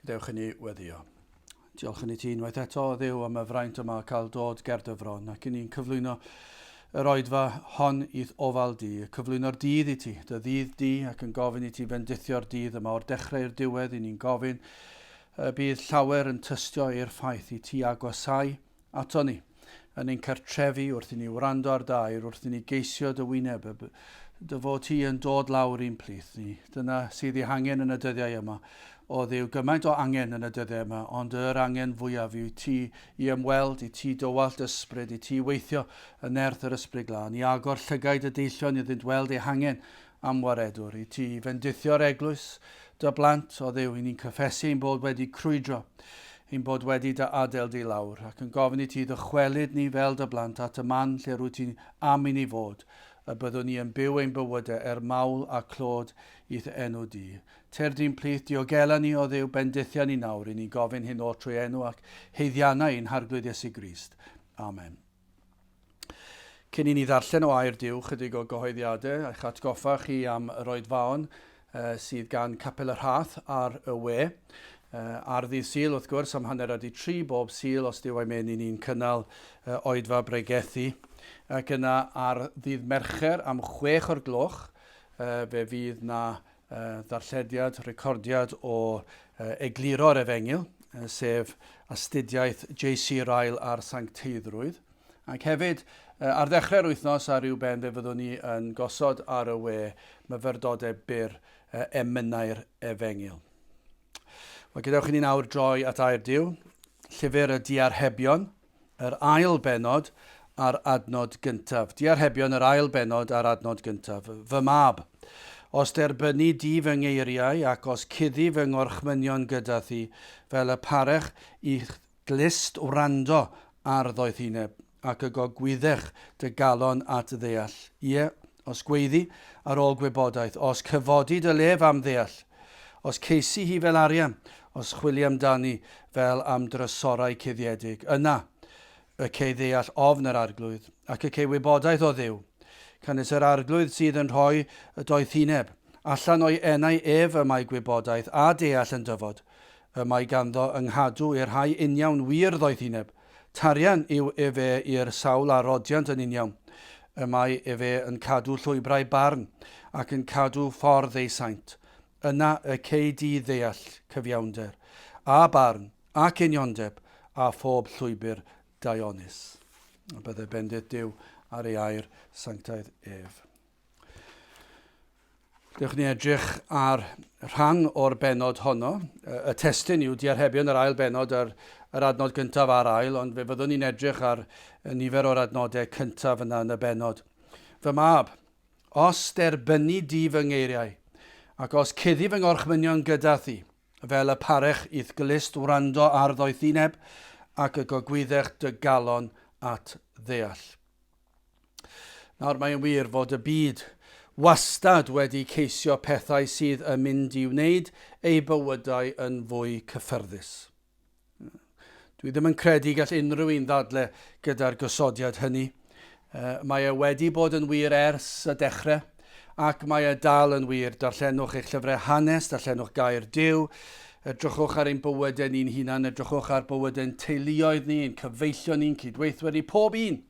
Gadewch i ni weddio. Diolch i ti unwaith eto, o Dduw, am y fraint yma cael dod ger dy fron, ac i ni'n cyflwyno yr oedfa hon i'th ofal di, cyflwyno'r dydd i ti, dy ddydd di, ac yn gofyn i ti fendithio'r dydd yma o'r dechrau i'r diwedd, i ni'n gofyn y bydd llawer yn tystio i'r ffaith i ti agosau ato ni, yn ein cartrefi, wrth i ni wrando ar dy air, wrth i ni geisio dy wyneb, dy fod ti yn dod lawr i'n plith ni. Dyna sydd ei hangen yn y dyddiau yma. O Dduw, gymaint o angen yn y dyddiau yma, ond yr angen fwyaf yw ti i ymweld, i ti dywallt ysbryd, i ti weithio yn nerth yr Ysbryd Glân, i agor llygaid y deillion iddynt weld eu hangen am waredwr, i ti fendithio'r eglwys, dy blant, o Dduw, i ni'n cyffesu ein bod wedi crwydro, ein bod wedi dy adael di lawr, ac yn gofyn i ti ddychwelyd ni fel dy blant at y man lle rwyt ti am i ni fod, y byddwn ni yn byw ein bywydau er mawl a clod i'th enw di. Tyr di'n plith, diogela ni, o Dduw, bendithia ni nawr, i ni'n gofyn hyn oll trwy enw ac haeddiannau ein Harglwydd Iesu Grist. Amen. Cyn i ni ddarllen o air Duw chydig o gyhoeddiadau, eich atgoffa chi am yr oedfaon uh, sydd gan Capel y Rhath ar y we. Uh, ar ddydd Sul, wrth gwrs, am hanner wedi tri bob Sul, os Duw a'i men i ni'n cynnal uh, oedfa bregethu. Ac yna ar ddydd Mercher am chwech o'r gloch, uh, fe fydd na uh, ddarllediad, recordiad o uh, egluro'r efengyl, uh, sef astudiaeth J.C. Ryle ar sancteiddrwydd. Ac hefyd, uh, ar ddechrau'r wythnos ar ryw ben fe fyddwn ni yn gosod ar y we myfyrdodau byr uh, emynau'r efengyl. Wel, gadewch i ni nawr droi at air Duw, llyfr y diarhebion, yr ail bennod a'r adnod gyntaf. Diarhebion yr ail bennod a'r adnod gyntaf. Fy mab, os derbynni di fy ngeiriau ac os cuddi fy ngorchmynion gyda thi, fel y parech i'th glust wrando ar ddoethineb, ac y gogwyddech dy galon at ddeall. Ie, os gweiddi ar ôl gwybodaeth, os cyfodi dy lef am ddeall, os ceisi hi fel arian, os chwili amdani fel am drysorau cuddiedig, yna y cei ddeall ofn yr Arglwydd, ac y cei wybodaeth o Dduw. Canys yr Arglwydd sydd yn rhoi y doethineb, allan o'i enau ef y mae gwybodaeth a deall yn dyfod, y mae ganddo yng nghadw i'r rhai uniawn wir ddoethineb, Tarian yw efe i'r sawl a rodiant yn uniawn. Y mae efe yn cadw llwybrau barn, ac yn cadw ffordd ei saint. Yna y cei di ddeall cyfiawnder, a barn, ac uniondeb, a phob llwybr daionus. A bydde bendith Duw ar ei air sanctaidd ef. Dewch ni edrych ar rhan o'r bennod honno. Y testun yw diarhebion yr ail bennod, yr, yr adnod gyntaf a'r ail, ond fe fyddwn ni'n edrych ar nifer o'r adnodau cyntaf yna yn y bennod. Fy mab, os derbynni di fy ngeiriau, ac os cuddi fy ngorchmynion gyda thi, fel y parech i'th glust wrando ar ddoethineb, ac y gogwyddech dy galon at ddeall. Nawr, mae'n wir fod y byd wastad wedi ceisio pethau sydd yn mynd i wneud eu bywydau yn fwy cyffyrddus. Dwi ddim yn credu gall unrhyw un ddadle gyda'r gosodiad hynny. Mae e wedi bod yn wir ers y dechrau, ac mae e dal yn wir. Darllenwch eich llyfrau hanes, darllenwch gair Duw, edrychwch ar ein bywydau ni'n hunan, edrychwch ar bywydau'n teuluoedd ni, ein cyfeillion ni'n cydweithwyr ni, pob un.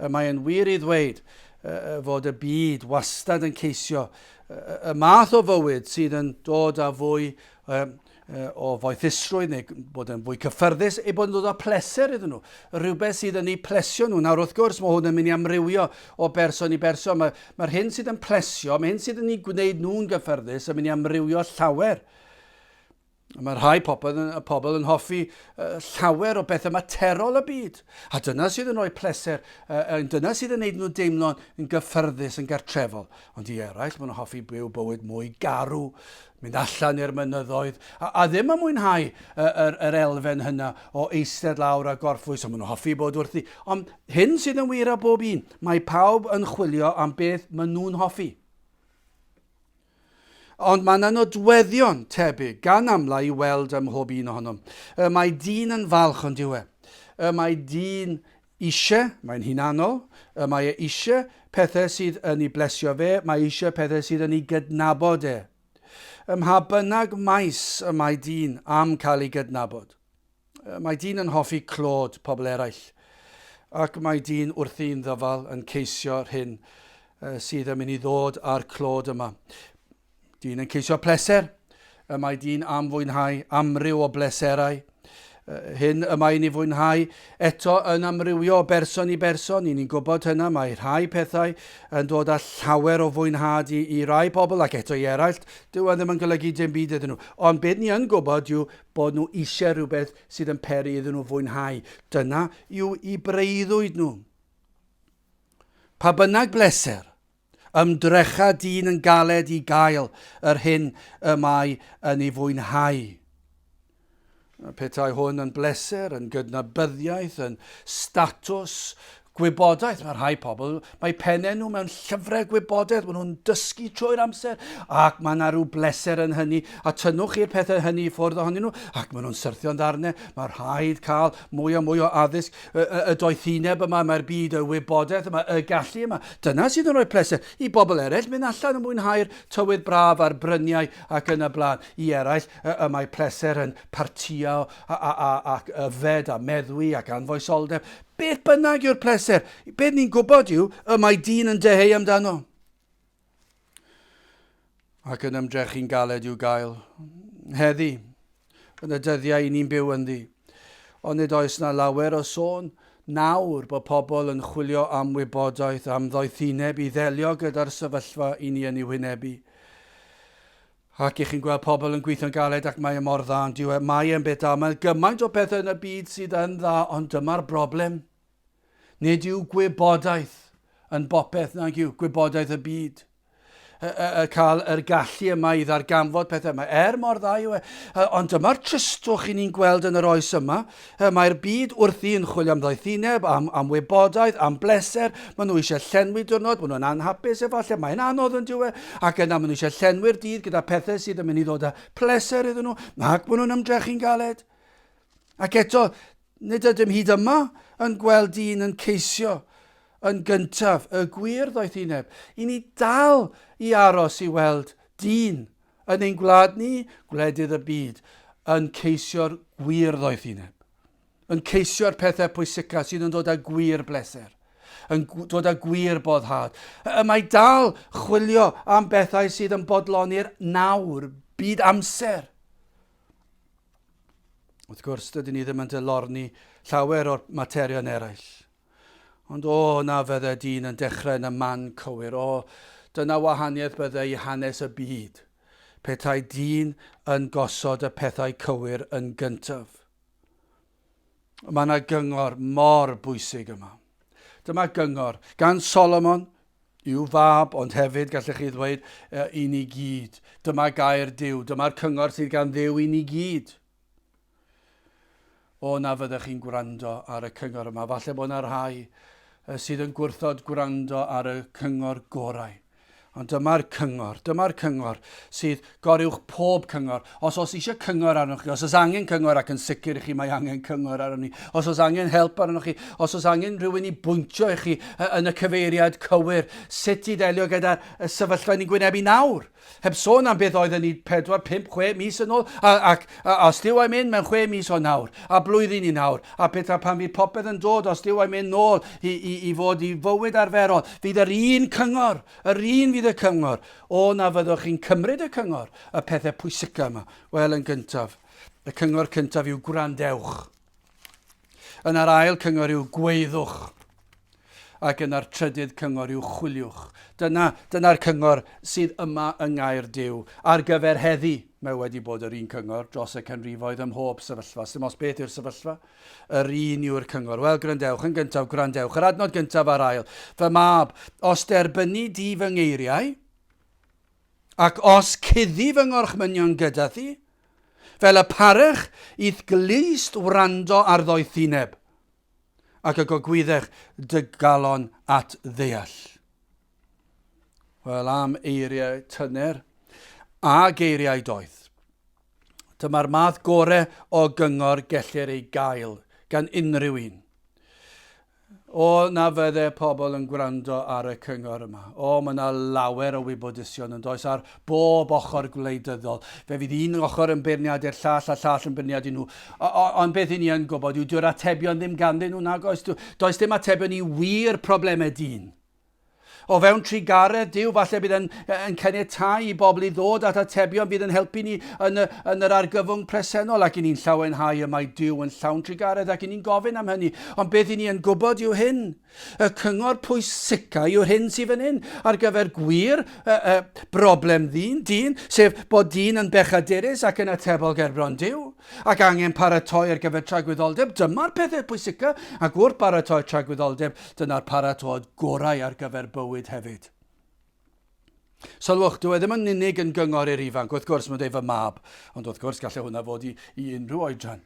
Mae e'n wir i ddweud fod y byd wastad yn ceisio y math o fywyd sydd yn dod â fwy o foethusrwydd neu bod yn fwy cyffyrddus, ei bod yn dod â pleser iddyn nhw. Rhywbeth sydd yn eu plesio nhw. Nawr wrth gwrs mae hwn yn mynd i amrywio o berson i berson. Mae'r mae hyn sydd yn plesio, mae hyn sydd yn eu gwneud nhw'n gyffyrddus yn mynd i amrywio llawer. Mae rhai pobl yn, pobl yn hoffi uh, llawer o bethau materol y byd. A dyna sydd yn rhoi pleser, uh, dyna sydd yn gwneud nhw deimlo'n yn gyffyrddus, yn gartrefol. Ond i eraill, maen nhw'n hoffi byw bywyd mwy garw, mynd allan i'r mynyddoedd, a, a ddim yn mwynhau yr, yr, yr elfen hynna o eistedd lawr a gorffwys, ond maen nhw'n hoffi bod wrthi. Ond hyn sydd yn wir a bob un, mae pawb yn chwilio am beth maen nhw'n hoffi. Ond mae yna nodweddion tebyg gan amla i weld ym mhob un ohonom. Y mae dyn yn falch ond yw e. Y mae dyn eisiau, mae'n hunanol, y mae e eisiau pethau sydd yn ei blesio fe, mae eisiau pethau sydd yn ei gydnabod e. Ym mha bynnag maes y mae dyn am cael ei gydnabod. Mae dyn yn hoffi clod pobl eraill, ac mae dyn wrthi'n ddyfal yn ceisio'r hyn sydd yn mynd i ddod â'r clod yma. Dyn yn ceisio pleser, y mae dyn am fwynhau amryw o bleserau. Hyn y mae'n ei fwynhau eto yn amrywio o berson i berson. I ni'n gwybod hynna, mae rhai pethau yn dod â llawer o fwynhad i, i rai pobl ac eto i eraill. Dyw e ddim yn golygu dim byd iddyn nhw. Ond beth ni yn gwybod yw bod nhw eisiau rhywbeth sydd yn peri iddyn nhw fwynhau. Dyna yw i breuddwyd nhw. Pa bynnag bleser, Ymdrecha dyn yn galed i gael yr hyn y mae yn ei fwynhau. Petai hwn yn bleser, yn gydnabyddiaeth, yn statws, gwybodaeth. Mae rhai pobl, mae pennau nhw mewn llyfrau gwybodaeth, maen nhw'n dysgu trwy'r amser, ac mae yna rhyw bleser yn hynny, a tynnwch chi'r pethau hynny i ffwrdd ohonyn nhw, ac maen nhw'n syrthio'n ddarnau. Mae rhaid cael mwy a mwy o addysg, y, y, y doethineb yma, mae'r byd, y wybodaeth yma, y gallu yma. Dyna sydd yn rhoi pleser i bobl eraill mynd allan yn mwynhau'r tywydd braf a'r bryniau ac yn y blaen. I eraill, y, y mae pleser yn partïo a, a, a, ac yfed a meddwi ac anfoesoldeb. Beth bynnag yw'r pleser, beth ni'n gwybod yw y mae dyn yn dyheu amdano. Ac yn ymdrechu'n galed i'w gael. Heddi, yn y dyddiau i ni'n byw ynddi. Ond nid oes na lawer o sôn nawr bod pobl yn chwilio am wybodaeth, am ddoethineb i ddelio gyda'r sefyllfa i ni yn ei wynebu. Ac i chi'n gweld pobl yn gweithio'n galed ac mae e mor dda, ond dyw e, mae e'n beth da. Mae gymaint o bethau yn y byd sydd yn dda, ond dyma'r broblem. Nid yw gwybodaeth yn bopeth nag yw, gwybodaeth y byd. Y, y, y cael yr gallu yma i ddarganfod pethau yma, er mor dda yw e. Ond dyma'r tristwch i ni'n gweld yn yr oes yma. Mae'r byd wrthi yn chwilio am ddoethineb, am, am wybodaeth, am bleser. Maen nhw eisiau llenwi diwrnod, maen nhw'n anhapus efallai, mae'n anodd yn diwe. Ac yna maen nhw eisiau llenwi'r dydd gyda pethau sydd yn mynd i ddod â pleser iddyn nhw, ac maen nhw'n ymdrechu'n galed. Ac eto, Nid ydym hyd yma yn gweld dyn yn ceisio yn gyntaf y gwir ddoethineb. I ni dal i aros i weld dyn yn ein gwlad ni, gwledydd y byd, yn ceisio'r gwir ddoethineb. Yn ceisio'r pethau pwysica sydd yn dod â gwir bleser, yn dod â gwir boddhad. Y mae dal chwilio am bethau sydd yn bodloni'r nawr, byd amser. Wrth gwrs, dydyn ni ddim yn dilorni llawer o'r materion eraill. Ond o, na fydde dyn yn dechrau yn y man cywir. O, dyna wahaniaeth bydde i hanes y byd, petai dyn yn gosod y pethau cywir yn gyntaf. Mae yna gyngor mor bwysig yma. Dyma gyngor gan Solomon i'w fab, ond hefyd, gallech chi ddweud, i ni gyd. Dyma gair Duw, dyma'r cyngor sydd gan Dduw i ni gyd. O, na fyddech chi'n gwrando ar y cyngor yma. Falle bod yna rhai sydd yn gwrthod gwrando ar y cyngor gorau. Ond dyma'r cyngor, dyma'r cyngor sydd goruwch pob cyngor. Os oes eisiau cyngor arnoch chi, os oes angen cyngor, ac yn sicr i chi mae angen cyngor arnoch ni, os oes angen help arnoch chi, os oes angen rhywun i bwyntio i chi yn y cyfeiriad cywir, sut i ddelio gyda'r sefyllfa ni'n gwynebu nawr. Heb sôn am beth oedden ni 4, 5, 6 mis yn ôl, a, ac a, os Duw a'i mynd mewn 6 mis o nawr, a blwyddyn i nawr, a pethau pan fydd popeth yn dod, os Duw a'i mynd nôl i, i, i fod i fywyd arferol, fydd yr un cyngor, yr un fydd y cyngor. O, na fyddwch chi'n cymryd y cyngor, y pethau pwysica yma. Wel, yn gyntaf, y cyngor cyntaf yw gwrandewch. Yna'r ail cyngor yw gweiddwch. Ac yna'r trydydd cyngor yw chwiliwch. Dyna, dyna'r cyngor sydd yma yng Ngair Duw. Ar gyfer heddi, mae wedi bod yr un cyngor dros y canrifoedd ym mhob sefyllfa. Sdim os beth yw'r sefyllfa, yr un yw'r cyngor. Wel, gwrandewch, yn gyntaf, gwrandewch. Yr adnod gyntaf a'r ail. Fy mab, os derbynni di fy ngeiriau, ac os cuddi fy ngorchmynion gyda thi, fel y parech i'th glust wrando ar ddoethineb, ac y gogwyddech dy galon at ddeall. Wel, am eiriau tyner a geiriau doeth. Dyma'r math gore o gyngor gellir ei gael gan unrhyw un. O, na fydde pobl yn gwrando ar y cyngor yma. O, mae yna lawer o wybodusion yn does ar bob ochr gwleidyddol. Fe fydd un ochr yn beirniadu'r llall a llall yn beirniadu nhw. Ond beth i ni yn gwybod yw dyw'r atebion ddim ganddyn nhw nag oes. Does dim atebion i wir problemau dyn. O fewn trugaredd Duw, falle bydd yn, yn caniatáu i bobl i ddod at atebion fydd yn helpu ni yn, y, yn yr argyfwng presennol ac i ni'n llawenhau y mae Duw yn llawn trugaredd ac i ni'n gofyn am hynny. Ond beth i ni yn gwybod yw hyn. Y cyngor pwysica yw'r hyn sydd fan hyn ar gyfer gwir y, y, broblem ddyn, dyn, sef bod dyn yn bechadurus ac yn atebol gerbron Duw. Ac angen paratoi ar gyfer tragwyddoldeb, dyma'r pethau pwysica, ac wrth baratoi tragwyddoldeb, dyna'r paratoad gorau ar gyfer bywyd hefyd. Sylwch, dyw e ddim yn unig yn gyngor i'r ifanc, wrth gwrs, mae'n dweud fy mab, ond wrth gwrs gallai hwnna fod i, i unrhyw oedran.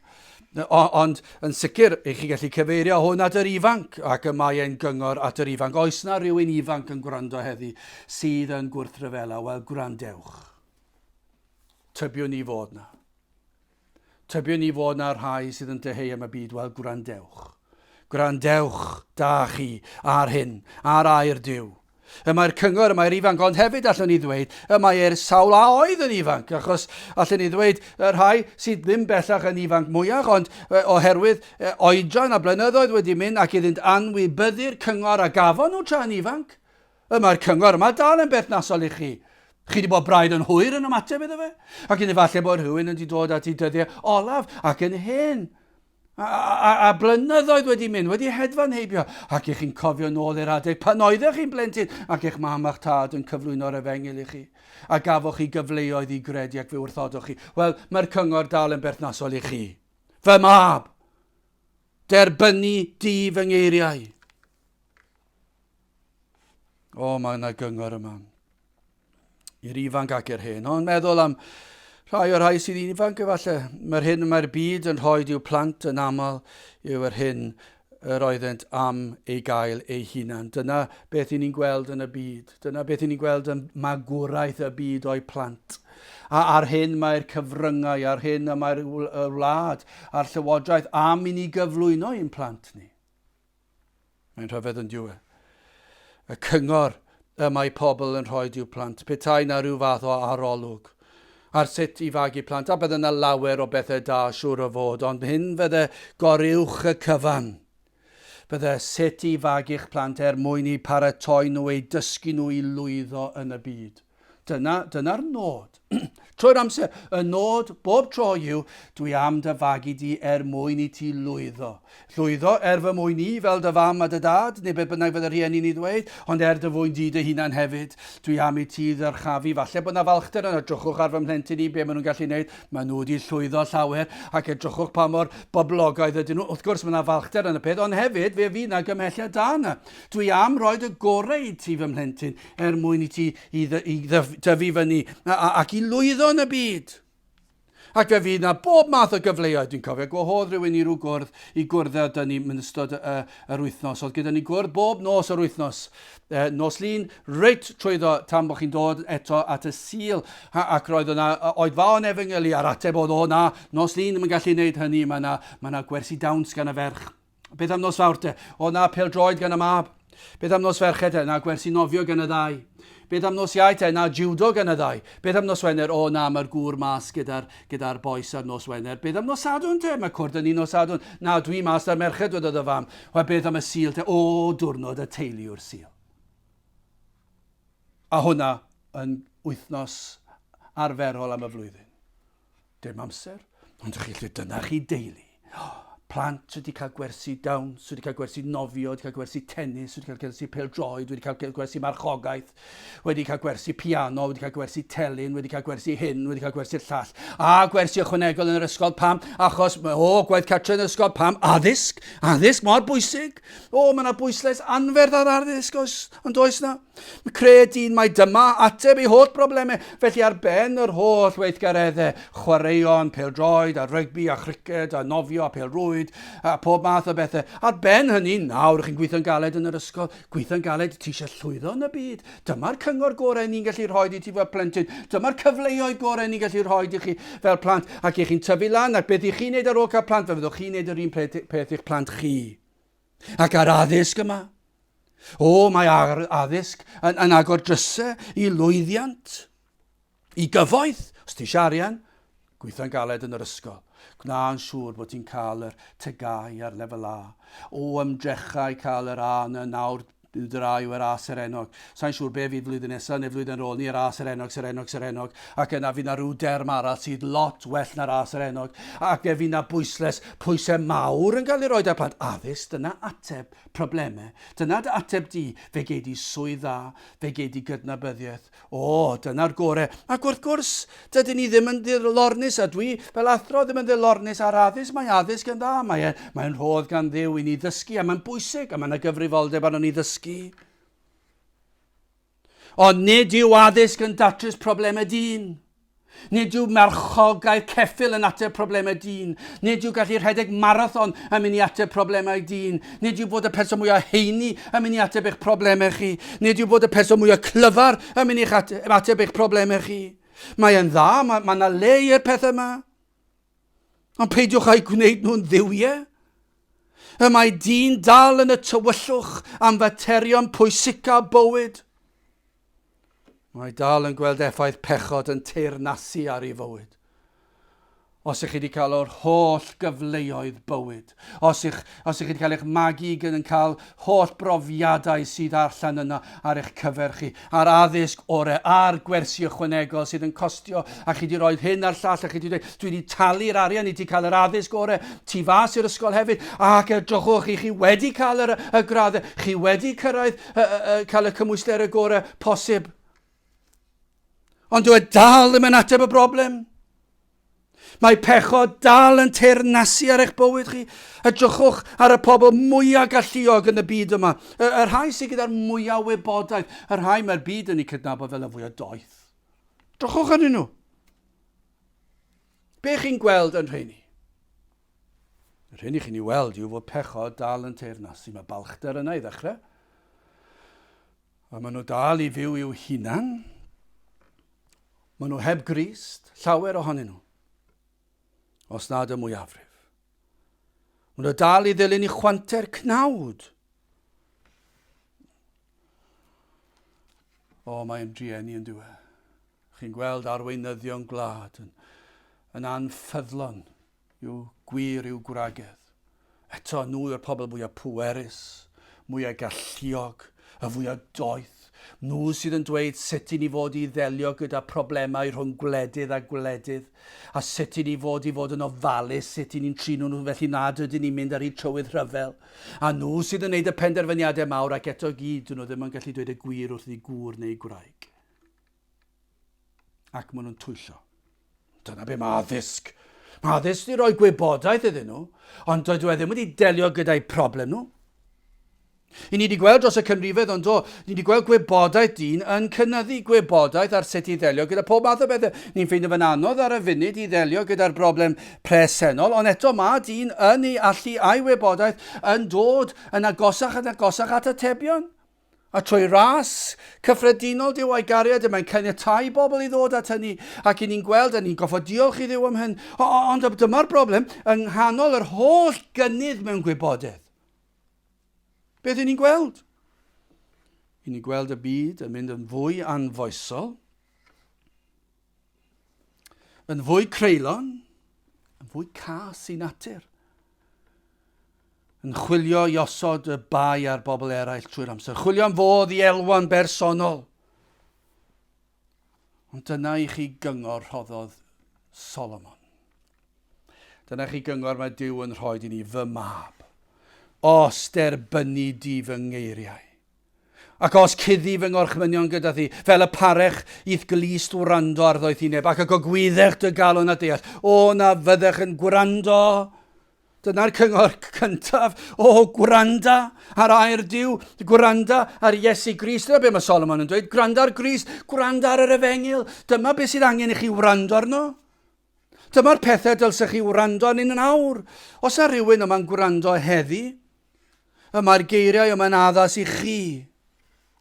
O, ond yn sicr, i chi gallu cyfeirio hwn at yr ifanc, ac y mae e'n gyngor at yr ifanc. Oes na rhywun ifanc yn gwrando heddi sydd yn gwrthryfela? Wel, gwrandewch. Tybiwn i fod na. Tybiwn i fod 'na rhai sydd yn dyheu am y byd, wel, gwrandewch. Gwrandewch, da chi, ar hyn, ar air Duw. Y mae'r cyngor, y mae'r ifanc, ond hefyd allwn ni ddweud, y mae e'r sawl a oedd yn ifanc, achos allwn ni ddweud y rhai sydd ddim bellach yn ifanc mwyach, ond oherwydd oedran a blynyddoedd wedi mynd ac iddynt anwybyddu'r cyngor a gafon nhw tra'n ifanc, Y mae'r cyngor yma dal yn berthnasol i chi. Chi wedi bod braidd yn hwyr yn ymateb iddo fe. Ac yn efallai bod rhywun yn di dod at ei dyddiau olaf ac yn hen. A, a, a blynyddoedd wedi mynd, wedi hedfan heibio, ac ych chi'n cofio nôl i'r adeg pan oeddech chi'n blentyn ac eich mam a'ch tad yn cyflwyno'r efengyl i chi, a gafoch chi gyfleoedd i gredu ac fe wrthodoch chi. Wel, mae'r cyngor dal yn berthnasol i chi. Fy mab, derbynu di fy ngeiriau. O, mae yna gyngor yma. I'r ifanc ac i'r hen. Ond meddwl am rhai o'r rhai sydd yn ifanc efallai. Mae'r hyn mae'r byd yn rhoi i'w plant yn aml yw yr hyn yr oeddent am ei gael ei hunan. Dyna beth i ni'n gweld yn y byd. Dyna beth i ni'n gweld yn magwraeth y byd o'i plant. A ar hyn mae'r cyfryngau, ar hyn y mae'r wlad a'r llywodraeth am i ni gyflwyno i'n plant ni. Mae'n rhyfedd yn dyw e. Y cyngor y mae pobl yn rhoi i'w plant, petai na rhyw fath o arolwg ar sut i fagu plant, a bydde yna lawer o bethau da siŵr o fod, ond hyn fydde goruwch y cyfan. Bydde sut i fagu'ch plant er mwyn eu paratoi nhw, eu dysgu nhw i lwyddo yn y byd. Dyna, dyna'r nod. Trwy'r amser, y nod bob tro yw, dwi am dy fagu di er mwyn i ti lwyddo. Llwyddo er fy mwyn i fel dy fam a dy dad, neu beth bynnag fydde rhieni'n ei ddweud, ond er dy fwyn di dy hunan hefyd. Dwi am i ti ddyrchafu. Falle bod 'na falchder yna. Edrychwch ar fy mhlentyn i, be maen nhw'n gallu wneud. Maen nhw wedi llwyddo llawer, ac edrychwch pa mor boblogaidd ydyn nhw. Wrth gwrs, mae 'na falchder yn y peth, ond hefyd fe fydd 'na gymhelliad da yna. Dwi am roi y gorau i ti, fy mhlentyn, er mwyn i ti i, i dyfu fyny ac i lwyddo yn y byd. Ac fe fydd na bob math o gyfleoedd. Dwi'n cofio gwahodd rhywun i rhyw gwrdd i gwrdd â dyn ni yn ystod y, yr wythnos. Oedd gyda ni gwrdd bob nos yr wythnos. E, nos lun, reit trwyddo tan bod chi'n dod eto at y Sul. Ha, ac roedd yna oedfaon efengylu a'r ateb oedd o na, nos lun ddim yn gallu gwneud hynny, mae yna, mae yna gwersi dawns gan y ferch. Beth am nos Fawrth te? O na, pêl-droed gan y mab. Beth am nos Fercher te? Na, gwersi nofio gan y ddau. Beth am nos Iau te? Na, judo gan y ddau. Beth am nos Wener? O na, mae'r gŵr mas gyda'r gyda bois ar nos Wener. Beth am nos Sadwrn te? Mae cwrdd yn ni nos Sadwrn. Na, dwi mas da'r merched, dwedodd y fam. Wel, beth am y Sul te? O, diwrnod y teulu yw'r Sul. A hwnna yn wythnos arferol am y flwyddyn. Dim amser. Ond chi lle dyna chi deulu. Plant wedi cael gwersi dawns, wedi cael gwersi nofio, wedi cael gwersi tennis, wedi cael gwersi pêl-droed, wedi cael gwersi marchogaeth, wedi cael gwersi piano, wedi cael gwersi telyn, wedi cael gwersi hyn, wedi cael gwersi'r llall. A gwersi ychwanegol yn yr ysgol, pam? Achos, o, gwaith cartre yn yr ysgol, pam? Addysg, addysg mor bwysig. O, mae yna bwyslais anferth ar addysg, oes, ond oes na? Cred dyn mai dyma ateb ei holl broblemau. Felly ar ben yr holl weithgareddau, chwaraeon, pêl-droed a rygbi a chriced a nofio a phêl-rwyd a pob math o bethau, ar ben hynny, nawr chi'n gweithio'n galed yn yr ysgol, gweithio'n galed, ti eisiau llwyddo yn y byd. Dyma'r cyngor gorau ni'n gallu rhoi i ti fel plentyn. Dyma'r cyfleoedd gorau ni'n gallu rhoi i chi fel plant. Ac i chi'n tyfu lan, ac beth i chi'n neud ar ôl cael plant, fe fyddwch chi'n neud yr un peth i'ch plant chi. Ac ar addysg yma. O, mae addysg yn, yn agor drysau i lwyddiant, i gyfoeth. Os ti eisiau arian, gweithio'n galed yn yr ysgol. Gwna'n siŵr bod ti'n cael yr TGAU ar lefel A. O ymdrechau cael yr A yna nawr Yr A yw yr A serennog. Sa i'n siŵr be fydd flwyddyn nesa neu flwyddyn ar ôl 'ny, yr A serennog, serennog, serennog, ac yna fydd 'na ryw derm arall sydd lot well na'r A serennog, ac fe fydd 'na bwysles, pwysau mawr yn cael ei roed ar plant. Addysg, dyna ateb problemau. Dyna dy ateb di, fe gei di swydd dda, fe gei di gydnabyddiaeth, O, dyna'r gore. Ac wrth gwrs, dydyn ni ddim yn ddilornus, a dwi fel athro ddim yn ddilornus ar addysg. Mae addysg yn dda, mae e, mae'n rhodd gan Dduw i ni ddysgu, a mae'n bwysig, a mae yna gyfrifoldeb arnon ni ddysgu. Ond nid yw addysg yn datrys problemau dyn. Nid yw marchogaeth ceffyl yn ateb problemau dyn. Nid yw gallu rhedeg marathon yn mynd i ateb problemau dyn. Nid yw bod y person mwyaf heini yn mynd i ateb eich problemau chi. Nid yw bod y person mwyaf clyfar yn mynd i'ch ateb, ateb eich problemau chi. Mae e'n dda, mae, mae yna le i'r pethau yma. Ond peidiwch â'u gwneud nhw'n dduwiau. Y mae dyn dal yn y tywyllwch am faterion pwysica bywyd. Mae dal yn gweld effaith pechod yn teyrnasu ar ei fywyd. Os ych chi wedi cael o'r holl gyfleoedd bywyd, os ych, os ych chi wedi cael eich magu gan yn cael holl brofiadau sydd allan yna ar eich cyfer chi, a'r addysg ore, a'r gwersi ychwanegol sydd yn costio, a chi wedi rhoi hyn a'r llall, a chi wedi dweud, dwi wedi talu'r arian i ti cael yr addysg ore, tu fas i'r ysgol hefyd, ac edrychwch, i chi wedi cael yr, y graddau, chi wedi cyrraedd cael y cymwysterau gorau posib. Ond dyw e dal ddim yn ateb y broblem. Mae pechod dal yn teyrnasu ar eich bywyd chi. Edrychwch ar y pobl mwyaf galluog yn y byd yma. Y, y rhai sydd gyda'r mwyaf wybodaeth, y rhai mae'r byd yn eu cydnabod fel y fwyaf doeth. Edrychwch arnyn nhw. Be chi'n gweld yn rheini? Yr hyn i chi'n ei weld yw fod pechod dal yn teyrnasu. Mae balchder yna i ddechrau. A maen nhw dal i fyw i'w hunan. Maen nhw heb Grist, llawer ohonyn nhw. Os nad y mwyafrif. Maen nhw dal i ddilyn i chwanter cnawd. O, mae'n drueni yn diwedd. Chi'n gweld arweinyddion gwlad yn, yn anffyddlon i'w gwir i'w gwragedd. Eto, nhw yw'r pobl mwyaf pwerus, mwyaf galluog, y fwyaf doeth. Nhw sydd yn dweud sut i ni fod i ddelio gyda problemau rhwng gwledydd a gwledydd, a sut i ni fod i fod yn ofalus sut i ni'n trin nhw felly nad ydyn ni'n mynd ar eu trywydd rhyfel. A nhw sydd yn gwneud y penderfyniadau mawr ac eto gyd, dyn nhw ddim yn gallu dweud y gwir wrth eu gŵr neu gwraig. Ac maen nhw'n twyllo. Dyna be mae addysg. Mae addysg wedi rhoi gwybodaeth iddyn nhw, ond dydw e ddim wedi delio gyda'u problem nhw. I ni wedi gweld dros y canrifoedd ond do, ni wedi gweld gwybodaeth dyn yn cynyddu gwybodaeth ar sut i ddelio gyda pob math o bethau. Ni'n ffeindio fe'n anodd ar y funud i ddelio gyda'r broblem presennol, ond eto mae dyn yn ei allu a'i wybodaeth yn dod yn agosach yn agosach at atebion. A trwy ras cyffredinol Duw a'i gariad y mae'n caniatáu i bobl i ddod at hynny, ac i ni'n gweld, a ni'n goffod diolch i Dduw am hyn. Ond dyma'r broblem, yng nghanol yr holl gynnydd mewn gwybodaeth. Beth i ni'n gweld? I ni'n gweld y byd yn mynd yn fwy anfoesol, yn fwy creulon, yn fwy cas i natur. Yn chwilio i osod y bai ar bobl eraill trwy'r amser. Chwilio am fodd i elwa'n bersonol. Ond dyna i chi gyngor rhoddodd Solomon. Dyna chi gyngor mae Duw yn rhoi i ni, fy mab. Os derbyni di fy ngeiriau, ac os cuddi fy ngorchmynion gyda thi, fel y parech i'th glust wrando ar ddoethineb, ac y gogwyddech dy galon a deall, o na fyddech yn gwrando. Dyna'r cyngor cyntaf. O, gwranda ar air Duw, gwranda ar Iesu Grist. Dyna be mae Solomon yn dweud, gwranda ar Grist, gwranda ar yr efengyl. Dyma beth sydd angen i chi wrando arno. Dyma'r pethau dylsech chi wrando arnyn yn awr. Os yna rhywun yma'n gwrando heddi, y mae'r geiriau yma'n addas i chi.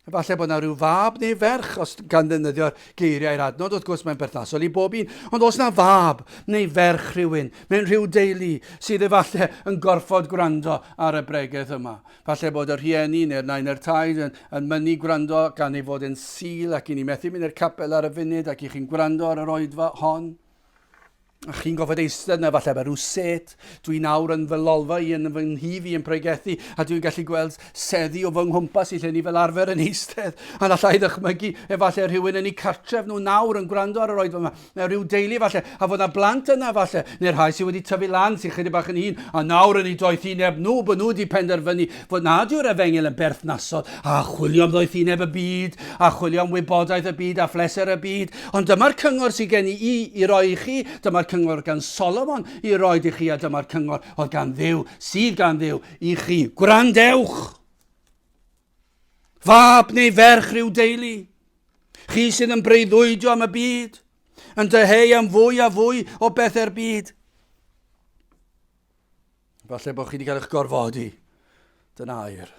Efallai bod yna rhyw fab neu ferch, os gan ddefnyddio'r geiriau'r adnod, wrth gwrs mae'n berthnasol i bob un, ond os yna fab neu ferch rhywun mewn rhyw deulu sydd efallai yn gorfod gwrando ar y bregeth yma. Falle bod y rhieni neu'r nain neu'r taid yn, yn mynnu gwrando gan ei fod yn Sul ac i ni methu mynd i'r capel ar y funud ac i chi'n gwrando ar yr oedfa hon. A chi'n gorfod eistedd yna falle efo rhyw set. Dwi nawr yn fy lolfa i yn fy nhŷ fi yn pregethu a dwi'n gallu gweld seddi o fy nghwmpas i lle ni fel arfer yn eistedd. A allai ddychmygu efallai rhywun yn eu cartref nhw nawr yn gwrando ar yr oedfa yma. Neu rhyw deulu falle, a fod na blant yna falle, neu'r rhai sydd wedi tyfu lan sy'n chydig bach yn hŷn, a nawr yn eu doethineb nhw bod nhw wedi penderfynu fod nad yw'r efengyl yn berthnasol, a chwilio am ddoethineb y byd, a chwilio am wybodaeth y byd a phleser y byd. Ond dyma'r cyngor sydd gen i i, i roi i chi, dyma'r cyngor gan Solomon i roi i chi, a dyma'r cyngor oedd gan Dduw, sydd gan Dduw i chi. Gwrandewch! Fab neu ferch rhyw deulu, chi sydd yn breuddwydio am y byd, yn dyheu am fwy a fwy o bethau'r byd. Falle bod chi wedi cael eich gorfodi. Dyna air.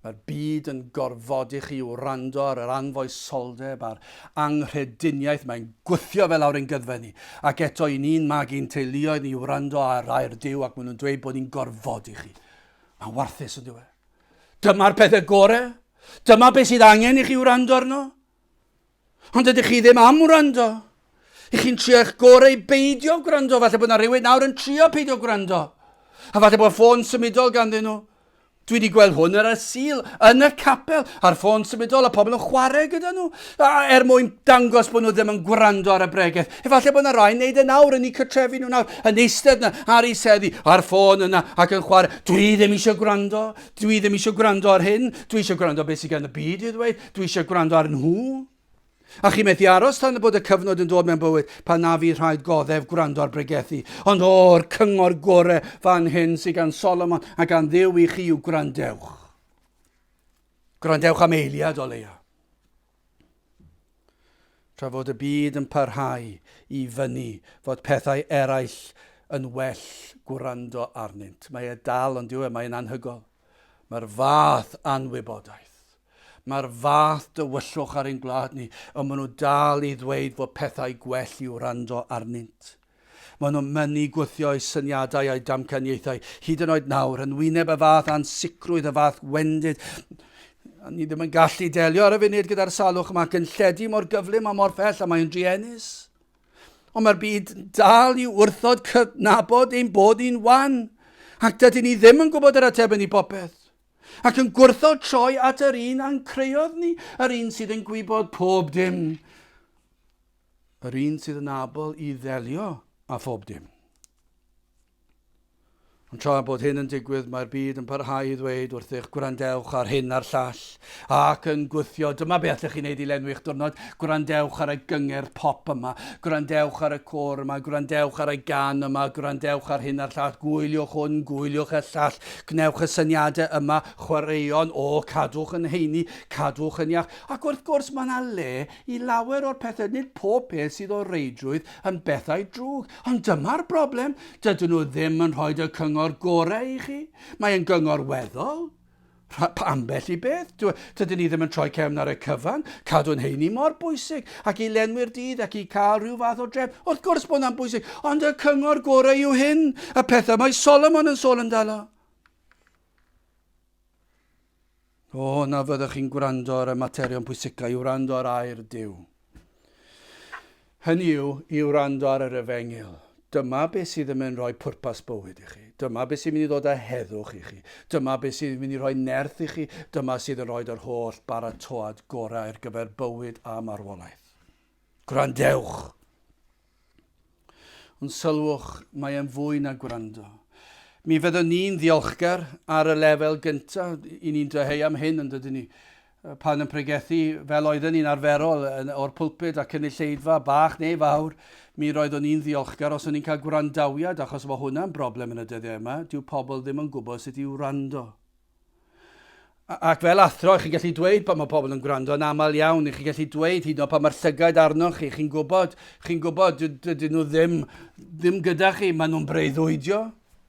Mae'r byd yn gorfodi chi i wrando ar yr anfoesoldeb a'r anghrediniaeth. Mae'n gwthio fe lawr ein gyddfe ni. Ac eto i ni'n magu'n teuluoedd ni wrando ar air Duw ac maen nhw'n dweud bod ni'n gorfodi chi. Mae'n warthus yn diwe. Dyma'r pethau gorau. Dyma beth sydd angen i chi wrando arno. Ond ydych chi ddim am wrando. I chi'n trio eich gorau i beidio gwrando. Falle bod yna rhywun nawr yn trio peidio gwrando. A falle bod ffôn symudol ganddyn nhw. Dwi wedi gweld hwn ar y Sul, yn y capel, ar ffôn symudol a pobl yn chwarae gyda nhw, a er mwyn dangos bod nhw ddim yn gwrando ar y bregeth. Efallai bod yna rai'n neud e nawr yn eu cytrefi nhw nawr, yn eistedd yna ar eu seddi, ar ffôn yna ac yn chwarae. Dwi ddim eisiau gwrando, dwi ddim eisiau gwrando ar hyn, dwi eisiau gwrando beth sydd gan y byd i ddweud, Dwi eisiau gwrando ar nhw. A chi methu aros tan y bod y cyfnod yn dod mewn bywyd pan na fydd rhaid goddef gwrando ar bregethu. Ond o'r cyngor gore fan hyn sydd gan Solomon a gan Dduw i chi yw gwrandewch. Gwrandewch am eiliad o leia. Tra fod y byd yn parhau i fyny fod pethau eraill yn well gwrando arnynt. Mae e dal ond yw e, mae'n anhygoel. Mae'r fath anwybodaeth. Mae'r fath dywyllwch ar ein gwlad ni, ond maen nhw dal i ddweud fod pethau gwell i wrando arnynt. Maen nhw'n mynnu gwthio eu syniadau a'u damcaniaethau, hyd yn oed nawr, yn wyneb y fath ansicrwydd, y fath wendid. A ni ddim yn gallu delio ar y funud gyda'r salwch yma ac yn lledu mor gyflym a mor phell, a mae'n druenus. Ond mae'r byd dal i wrthod cydnabod ein bod ni'n wan, ac dydyn ni ddim yn gwybod yr ateb yn i bopeth. Ac yn gwrthod troi at yr un a'n creodd ni, yr un sydd yn gwybod pob dim, yr un sydd yn abl i ddelio â phob dim. Ond tra bod hyn yn digwydd, mae'r byd yn parhau i ddweud wrthych, gwrandewch ar hyn a'r llall, ac yn gwthio, dyma be allech chi wneud i lenwi'ch diwrnod, gwrandewch ar y gyngerdd pop yma, gwrandewch ar y côr yma, gwrandewch ar y gan yma, gwrandewch ar hyn a'r llall, gwyliwch hwn, gwyliwch y llall, Gwnewch y syniadau yma, chwaraeon, o, cadwch yn heini, cadwch yn iach. Ac wrth gwrs, mae yna le i lawer o'r pethau, nid pob peth sydd o reidrwydd yn bethau drwg. Ond dyma'r broblem, dydyn nhw ddim yn rhoi y cyngor gorau i chi. Mae yn gyngor weddol, ambell i beth. Dydyn ni ddim yn troi cefn ar y cyfan, cadw'n heini mor bwysig, ac i lenwi'r dydd ac i cael rhyw fath o drefn. Wrth gwrs bod hwnna'n bwysig, ond y cyngor gorau yw hyn, y pethau mae Solomon yn sôn amdano. O, na fyddwch chi'n gwrando ar y materion pwysicau, i wrando ar air Duw. Hynny yw, i wrando ar yr efengyl. Dyma beth sydd yn mynd rhoi pwrpas bywyd i chi. Dyma beth sy'n mynd i ddod â heddwch i chi. Dyma beth sydd yn mynd i rhoi nerth i chi. Dyma sydd yn rhoi yr holl baratoad gorau ar gyfer bywyd a marwolaeth. Gwrandewch! Ond sylwch, mae e'n fwy na gwrando. Mi fyddwn ni'n ddiolchgar ar y lefel gyntaf, i ni'n dyheu am hyn yn dydyn ni, pan yn pregethu fel oedden ni'n arferol o'r pulpud a cynulleidfa bach neu fawr, mi roeddwn ni'n ddiolchgar os o'n ni'n cael gwrandawiad, achos mae hwnna'n broblem yn y dyddiau yma, dyw pobl ddim yn gwybod sut i wrando. Ac fel athro, chi'n gallu dweud pan mae pobl yn gwrando yn aml iawn, chi'n gallu dweud hyd yn oed pan mae'r llygaid arnoch chi, chi'n gwybod, chi'n gwybod, dydyn nhw ddim, ddim gyda chi, maen nhw'n breuddwydio.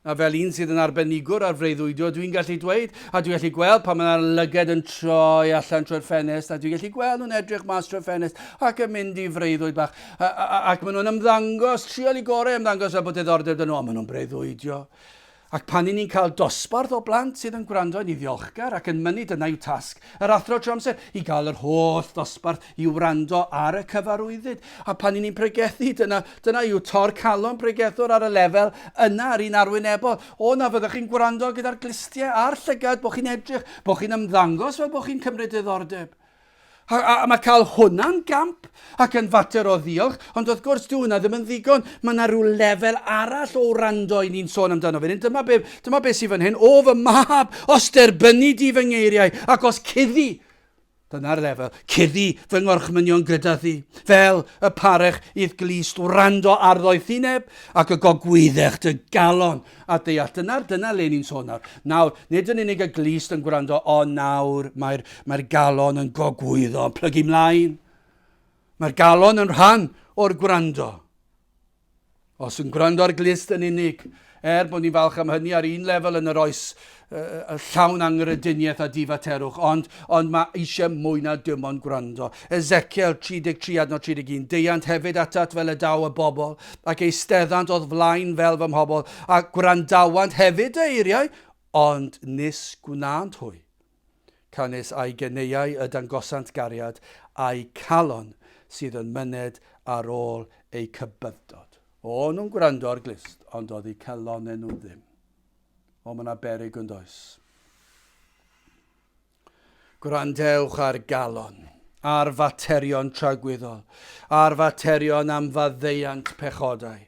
A fel un sydd yn arbenigwr ar freuddwydio, dwi'n gallu dweud, a dwi'n gallu gweld pan mae'r lyged yn troi allan trwy'r ffenest, a dwi'n gallu gweld nhw'n edrych mas trwy'r ffenest ac yn mynd i freuddwyd bach. A, a, ac maen nhw'n ymddangos, trial i gorau ymddangos fel bod diddordeb dyn nhw, ond maen nhw'n breuddwydio. Ac pan 'y ni'n cael dosbarth o blant sydd yn gwrando, ni'n ddiolchgar ac yn mynnu dyna yw tasg yr athro trwy amser, i gael yr holl ddosbarth i wrando ar y cyfarwyddyd. A pan 'y ni'n pregethu, dyna, dyna yw tor calon pregethwr ar y lefel yna, yr un arwynebol. O, na fyddwch chi'n gwrando gyda'r glustiau a'r llygad, bod chi'n edrych, bod chi'n ymddangos fel bod chi'n cymryd diddordeb. A, a, a mae cael hwnna'n gamp ac yn fater o ddiolch, ond wrth gwrs dyw hwnna ddim yn ddigon. Mae yna rhyw lefel arall o wrando i ni'n sôn amdano fan hyn. Dyma be, dyma be sydd fan hyn. O fy mab, os derbynni di fy ngeiriau ac os cuddi, dyna'r lefel, cuddi fy ngorchmynion gyda thi, fel y parech i'th glust wrando ar ddoethineb ac y gogwyddech dy galon A deall, dyna'r, dyna le ni'n sôn nawr. Nawr, nid yn unig y glust yn gwrando, ond nawr mae'r, mae'r galon yn gogwyddo, yn plygu mlaen. Mae'r galon yn rhan o'r gwrando. Os yn gwrando ar glust yn unig, er bod ni'n falch am hynny ar un lefel yn yr oes uh, llawn anghrediniaeth a difaterwch, ond, ond mae eisiau mwy na dim ond gwrando. Ezekiel 33 adnod 31, Deuant hefyd atat fel y daw y bobl, ac eisteddant o'th flaen fel fy mhobl, a gwrandawant hefyd dy eiriau, ond nis gwnânt hwy. Canys â'i geneuau y dangosant gariad, a'u calon sydd yn myned ar ôl eu cybyddod. O'n nhw'n gwrando ar glust, ond oedd eu calonnau nhw ddim. O, mae yna beryg yn does. Gwrandewch ar galon, ar faterion tragwyddol, ar faterion am faddeuant pechodau.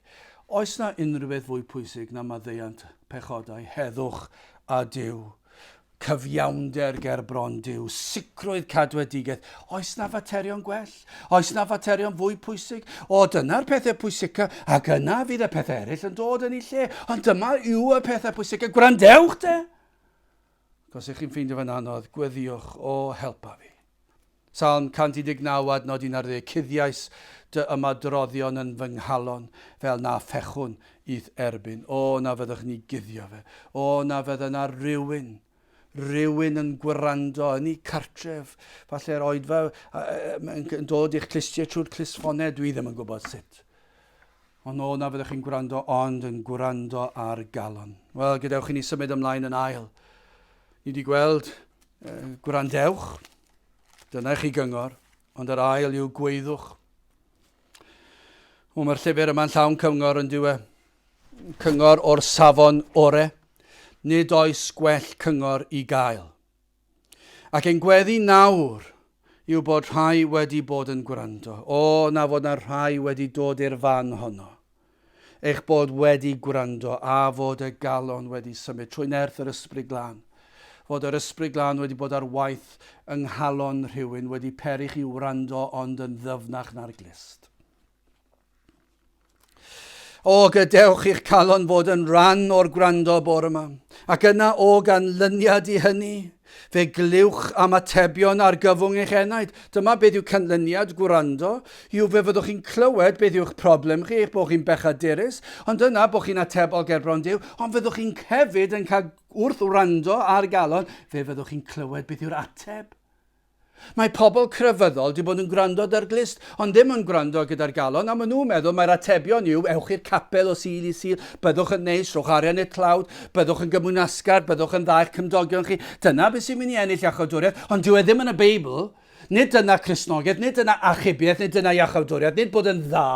Oes na unrhyw beth fwy pwysig na maddeuant pechodau, heddwch a Duw, cyfiawnder ger bron Duw, sicrwydd cadwedigaeth? Oes na faterion gwell? Oes na faterion fwy pwysig? O, dyna'r pethau pwysica, ac yna fydd y pethau eraill yn dod yn ei lle. Ond dyma yw y pethau pwysica. Gwrandewch te! Ac os ych chi'n ffeindio fe'n anodd, gweddïwch, O, helpa fi. Salm 119 adnod 11, Cuddiais dy ymadroddion yn fy nghalon, fel na phechwn i'th erbyn. O, na fyddwch ni guddio fe. O, na fydda na rywun, rywun yn gwrando yn ei cartref. Falle'r oedfa yn dod i'ch clustiau trwy'r clustffonau, dwi ddim yn gwybod sut. Ond o, na fyddech chi'n gwrando ond yn gwrando ar galon. Wel, gadewch i ni symud ymlaen yn ail. Ni wedi gweld eh, gwrandewch, dyna i chi gyngor, ond yr ail yw gweithwch. O, mae'r llyfr yma'n llawn cyngor yn diwe. Cyngor o'r safon ore. Nid oes gwell cyngor i gael. Ac ein gweddi nawr yw bod rhai wedi bod yn gwrando. O, na fod na rhai wedi dod i'r fan honno. Eich bod wedi gwrando a fod y galon wedi symud trwy nerth yr Ysbryd Glân. Fod yr Ysbryd Glân wedi bod ar waith yng nghalon rhywun, wedi peri chi wrando ond yn ddyfnach na'r glust. O, gadewch i'ch calon fod yn rhan o'r gwrando bore yma. Ac yna, o ganlyniad i hynny, fe glywch am atebion ar gyfwng eich enaid. Dyma beth yw canlyniad gwrando, yw fe fyddwch chi'n clywed beth yw'ch problem chi, eich bod chi'n bechadurus, ond yna bod chi'n atebol gerbron Duw, ond fyddwch chi'n hefyd yn cael wrth wrando ar galon, fe fyddwch chi'n clywed beth yw'r ateb. Mae pobl crefyddol 'di bod yn gwrando 'da'r glust, ond ddim yn gwrando gyda'r galon, a maen nhw'n meddwl mai'r atebion yw, ewch i'r capel o Sul i Sul, byddwch yn neis, rhowch arian i'r tlawd, byddwch yn gymwynasgar, byddwch yn dda i'ch cymdogion chi. Dyna beth sy'n mynd i ennill iachawdwriaeth, ond dyw e ddim yn y Beibl. Nid dyna Cristnogaeth, nid dyna achubiaeth, nid dyna iachawdwriaeth, nid bod yn dda.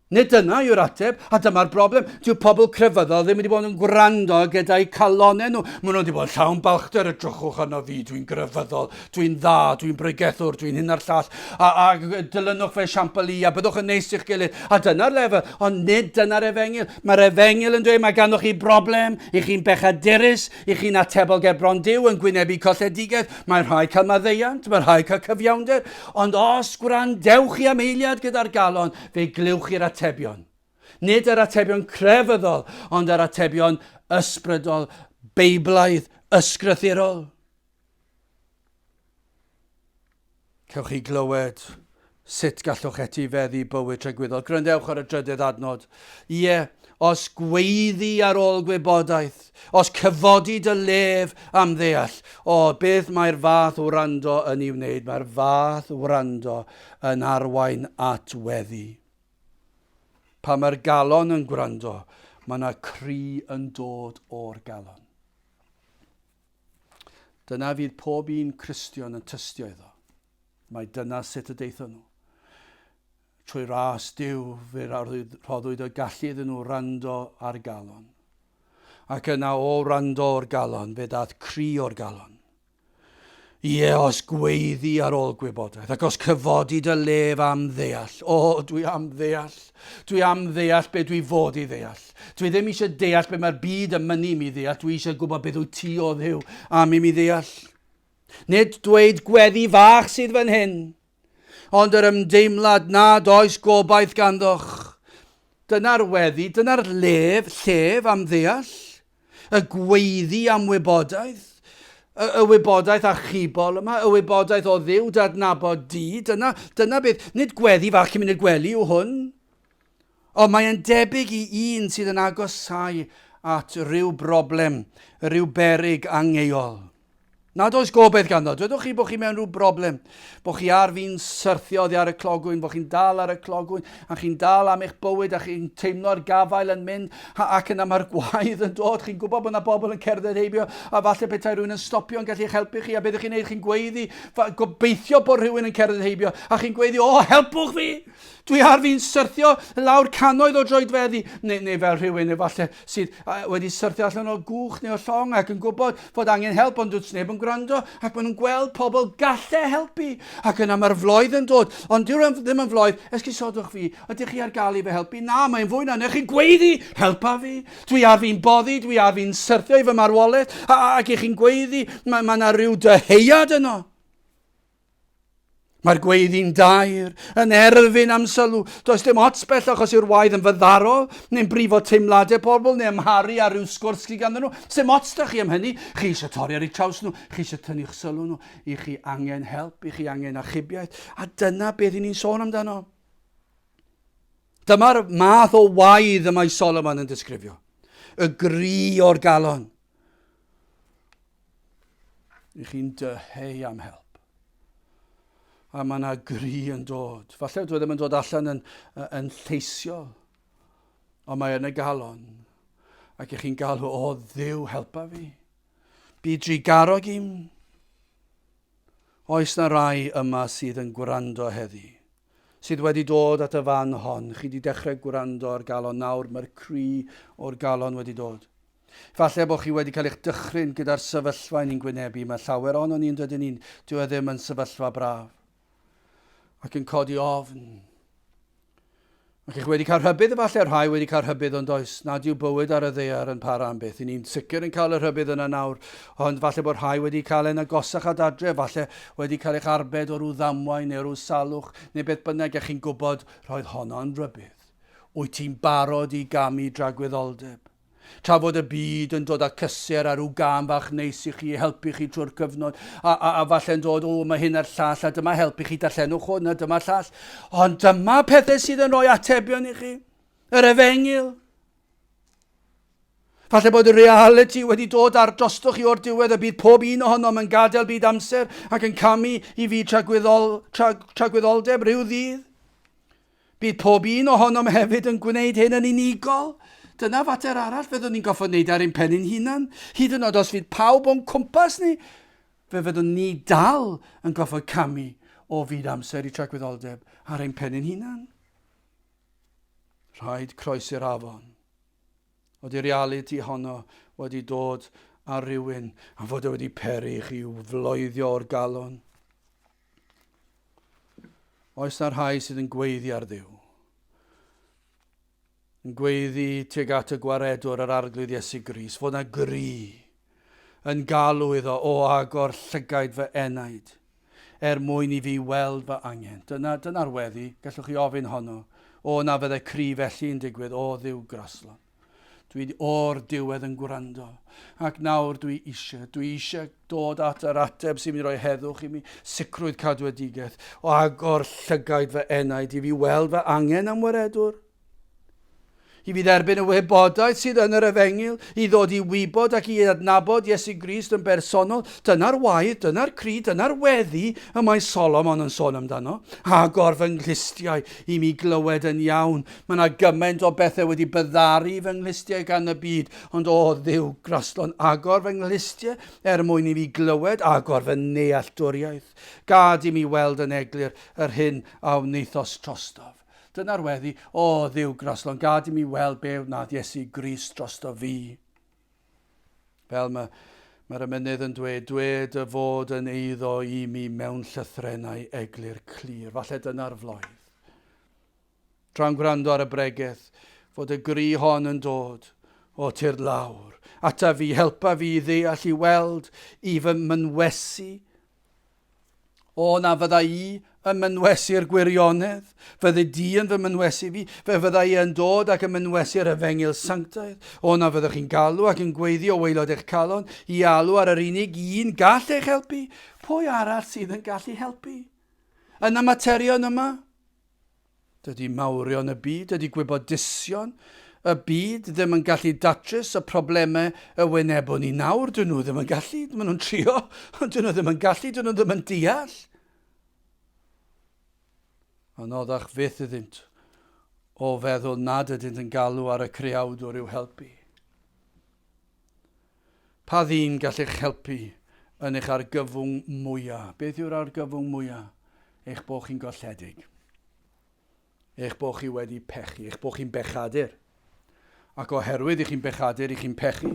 Nid dyna yw'r ateb, a dyma'r broblem. Dyw pobl crefyddol ddim wedi bod yn gwrando gyda'u calonnau nhw. Maen nhw wedi bod yn llawn balchder, edrychwch arno fi, dwi'n grefyddol, dwi'n dda, dwi'n bregethwr, dwi'n hyn a'r llall, a, a dilynwch fe esiampl i, a byddwch yn neis i'ch gilydd. A dyna'r lefel, ond nid dyna'r efengyl. Mae'r efengyl yn dweud mae ganddoch chi broblem, i chi'n bechadurus, i chi'n atebol ger bron Duw, yn gwynebu colledigaeth, mae rhaid cael maddeuant, mae rhaid cael cyfiawnder, Ond os gwrandewch chi am eiliad gyda'r galon, fe glywch chi'r atebion. Nid yr atebion crefyddol, ond yr atebion ysbrydol, beiblaidd, ysgrythurol. Cewch chi glywed Sut gallwch etifeddu bywyd tragwyddol? Gwrandewch ar y drydedd adnod. Ie, os gweiddi ar ôl gwybodaeth, os cyfodi dy lef am ddeall, o, beth mae'r fath wrando yn ei wneud? Mae'r fath wrando yn arwain at weddi. Pan mae'r galon yn gwrando, mae yna cri yn dod o'r galon. Dyna fydd pob un Cristion yn tystio iddo. Mai dyna sut y daethon nhw. Trwy ras Duw, fe rhoddwyd y gallu iddyn nhw wrando ar galon. Ac yna o wrando o'r galon, fe ddaeth cri o'r galon. Ie, os gweiddi ar ôl gwybodaeth, ac os cyfodi dy lef am ddeall. O, dwi am ddeall. Dwi am ddeall be dwi fod i ddeall. Dwi ddim eisiau deall be mae'r byd yn mynnu i mi ddeall, dwi eisiau gwybod beth wyt ti o Dduw am i mi ddeall. Nid dweud gweddi fach sydd fan hyn, ond yr ymdeimlad nad oes gobaith ganddoch. Dyna'r weddi, dyna'r lef, llef am ddeall, y gweiddi am wybodaeth, y, y wybodaeth achubol yma, y wybodaeth o Dduw dy adnabod di, dyna, dyna beth, nid gweddi fach cyn mynd i'r gwely yw hwn, ond mae'n debyg i un sydd yn agosáu at ryw broblem, rhyw beryg angeuol. Nad oes gobaith ganddo. Dwedwch chi bod chi mewn rhyw broblem, bod chi ar fin syrthio oddi ar y clogwyn, bod chi'n dal ar y clogwyn, a chi'n dal am eich bywyd, a chi'n teimlo'r gafael yn mynd, ac yna mae'r gwaedd yn dod, chi'n gwybod bod yna bobl yn cerdded heibio, a falle petai rhywun yn stopio yn gallu eich helpu chi, a beth ydych chi'n neud? Chi'n gweiddi, gobeithio bod rhywun yn cerdded heibio, a chi'n gweiddi, o, helpwch fi! Dwi ar fin syrthio lawr cannoedd o droedfeddi, neu, neu fel rhywun efallai sydd wedi syrthio allan o gwch neu o llong ac yn gwybod fod angen help ond dwyt neb yn gwrando ac maen nhw'n gweld pobl galle helpu ac yna mae'r floedd yn dod ond dyw'r ddim yn floedd, esgusodwch fi, ydych chi ar gael i fy helpu? Na, mae'n fwy na 'na, chi'n gweiddi, helpa fi, dwi ar fin boddi, dwi ar fin syrthio i fy marwolaeth ac i chi'n gweiddi, mae yna rhyw dyheuad yno. Mae'r gweiddi'n daer, yn erfyn am sylw. Does dim ots bellach os yw'r waedd yn fyddarol, neu'n brifo teimladau pobl, neu amharu ar ryw sgwrs sydd ganddyn nhw. Sdim ots da chi am hynny. Chi eisiau torri ar eu traws nhw, chi eisiau tynnu'ch sylw nhw. I chi angen help, i chi angen achubiaeth. A dyna beth i ni'n sôn amdano. Dyma'r math o waedd y mae Solomon yn disgrifio. Y gri o'r galon. I chi'n dyheu am help. A mae yna gri yn dod. Falle dwi e ddim yn dod allan yn, yn lleisiol, ond mae yn y galon. Ac i chi'n galw, o Dduw, helpa fi. Bu drugarog i'm. Oes na rai yma sydd yn gwrando heddi, sydd wedi dod at y fan hon, chi wedi dechrau gwrando ar galon nawr, mae'r cri o'r galon wedi dod. Falle bod chi wedi cael eich dychryn gyda'r sefyllfa ni'n gwynebu. Mae llawer ohonon ni yn dydyn ni'n, dyw e ddim yn sefyllfa braf. Ac yn codi ofn. Ac chi wedi cael rhybudd efallai, rhai wedi cael rhybudd ond oes, nad yw bywyd ar y ddaear yn para am byth. I ni'n sicr yn cael y rhybudd yna nawr, ond falle bod rhai wedi cael e'n agosach at adre, falle wedi cael eich arbed o rhyw ddamwain neu rhyw salwch neu beth bynnag, a chi'n gwybod roedd honno'n rhybudd. Wyt ti'n barod i gamu dragwyddoldeb? Tra fod y byd yn dod â cysur a rhyw gân fach neis i chi i helpu chi trwy'r cyfnod, a, a, a falle'n dod, o, mae hyn a'r llall, a dyma helpu chi, darllenwch hwn, a dyma llall. Ond dyma pethau sydd yn rhoi atebion i chi. Yr efengyl. Falle bod y realiti wedi dod ar drostoch chi o'r diwedd y bydd pob un ohonom yn gadael byd amser ac yn camu i fyd tragwyddol, trag, tragwyddoldeb rhyw ddydd. Bydd pob un ohonom hefyd yn gwneud hyn yn unigol. Dyna fater arall fyddwn ni'n goffod wneud ar ein pen ein hunan. Hyd yn oed os fydd pawb o'n cwmpas ni, fe fyddwn ni dal yn goffod camu o fyd amser i tragwyddoldeb ar ein pen ein hunan. Rhaid croesi'r afon. Oeddi realiti honno wedi dod ar rywun a fod e wedi peri i chi floeddio o'r galon. Oes na rhai sydd yn gweiddi ar Dduw? Yn gweiddi tuag at y gwaredwr yr Arglwydd Iesu Grist, fod na gri yn galw iddo o agor llygaid fy enaid er mwyn i fi weld fy angen. Dyna, dyna'r weddi, gallwch chi ofyn honno. O, na fydde cri felly yn digwydd, o Dduw graslon. Dwi o'r diwedd yn gwrando. Ac nawr dwi eisiau, dwi eisiau dod at yr ateb sy'n mynd i roi heddwch i mi, sicrwydd cadwedigaeth, o agor llygaid fy enaid i fi weld fy angen am waredwr. I fi dderbyn y wybodaeth sydd yn yr efengyl, i ddod i wybod ac i adnabod Iesu Grist yn bersonol, dyna'r waedd, dyna'r cri, dyna'r weddi y mae Solomon yn sôn amdano. Agor fy nghlustiau i mi glywed yn iawn. Mae yna gymaint o bethau wedi byddaru fy nghlustiau gan y byd, ond o Dduw graslon, agor fy nghlustiau er mwyn i fi glywed, agor fy nealltwriaeth. Gad i mi weld yn eglur yr hyn a wnaethost trostof. Dyna'r weddi, O Dduw graslon, gad i mi weld be wnaeth Iesu Grist drosto fi. Fel mae, mae'r emynydd yn dweud, dwed y fod yn eiddo i mi mewn llythrennau eglur clir. Falle dyna'r floedd. Tra'n gwrando ar y bregeth, fod y gri hon yn dod o tir lawr. Ata fi, helpa fi i ddeall, i weld, i fy mynwesu O, na fydda i yn mynwesu'r gwirionedd. Fyddi di yn fy mynwesu fi. Fe fydda i yn dod ac yn mynwesu'r efengyl sanctaidd. O, na fyddwch chi'n galw ac yn gweiddi o waelod eich calon i alw ar yr unig un gall eich helpu. Pwy arall sydd yn gallu helpu? Yn y materion yma? Dydy mawrion y byd, dydy gwybodusion y byd ddim yn gallu datrys y problemau y wynebwn ni nawr. Dyn nhw ddim yn gallu, maen nhw'n trio, ond dyn nhw ddim yn gallu, dyn nhw ddim yn deall. Anoddach fyth iddynt o feddwl nad ydynt yn galw ar y Creawdwr i'w helpu. Pa ddyn gall eich helpu yn eich argyfwng mwyaf? Beth yw'r argyfwng mwyaf? Eich bod chi'n golledig. Eich bod chi wedi pechu, eich bod chi'n bechadur. Ac oherwydd i chi'n bechadur, i chi'n pechu.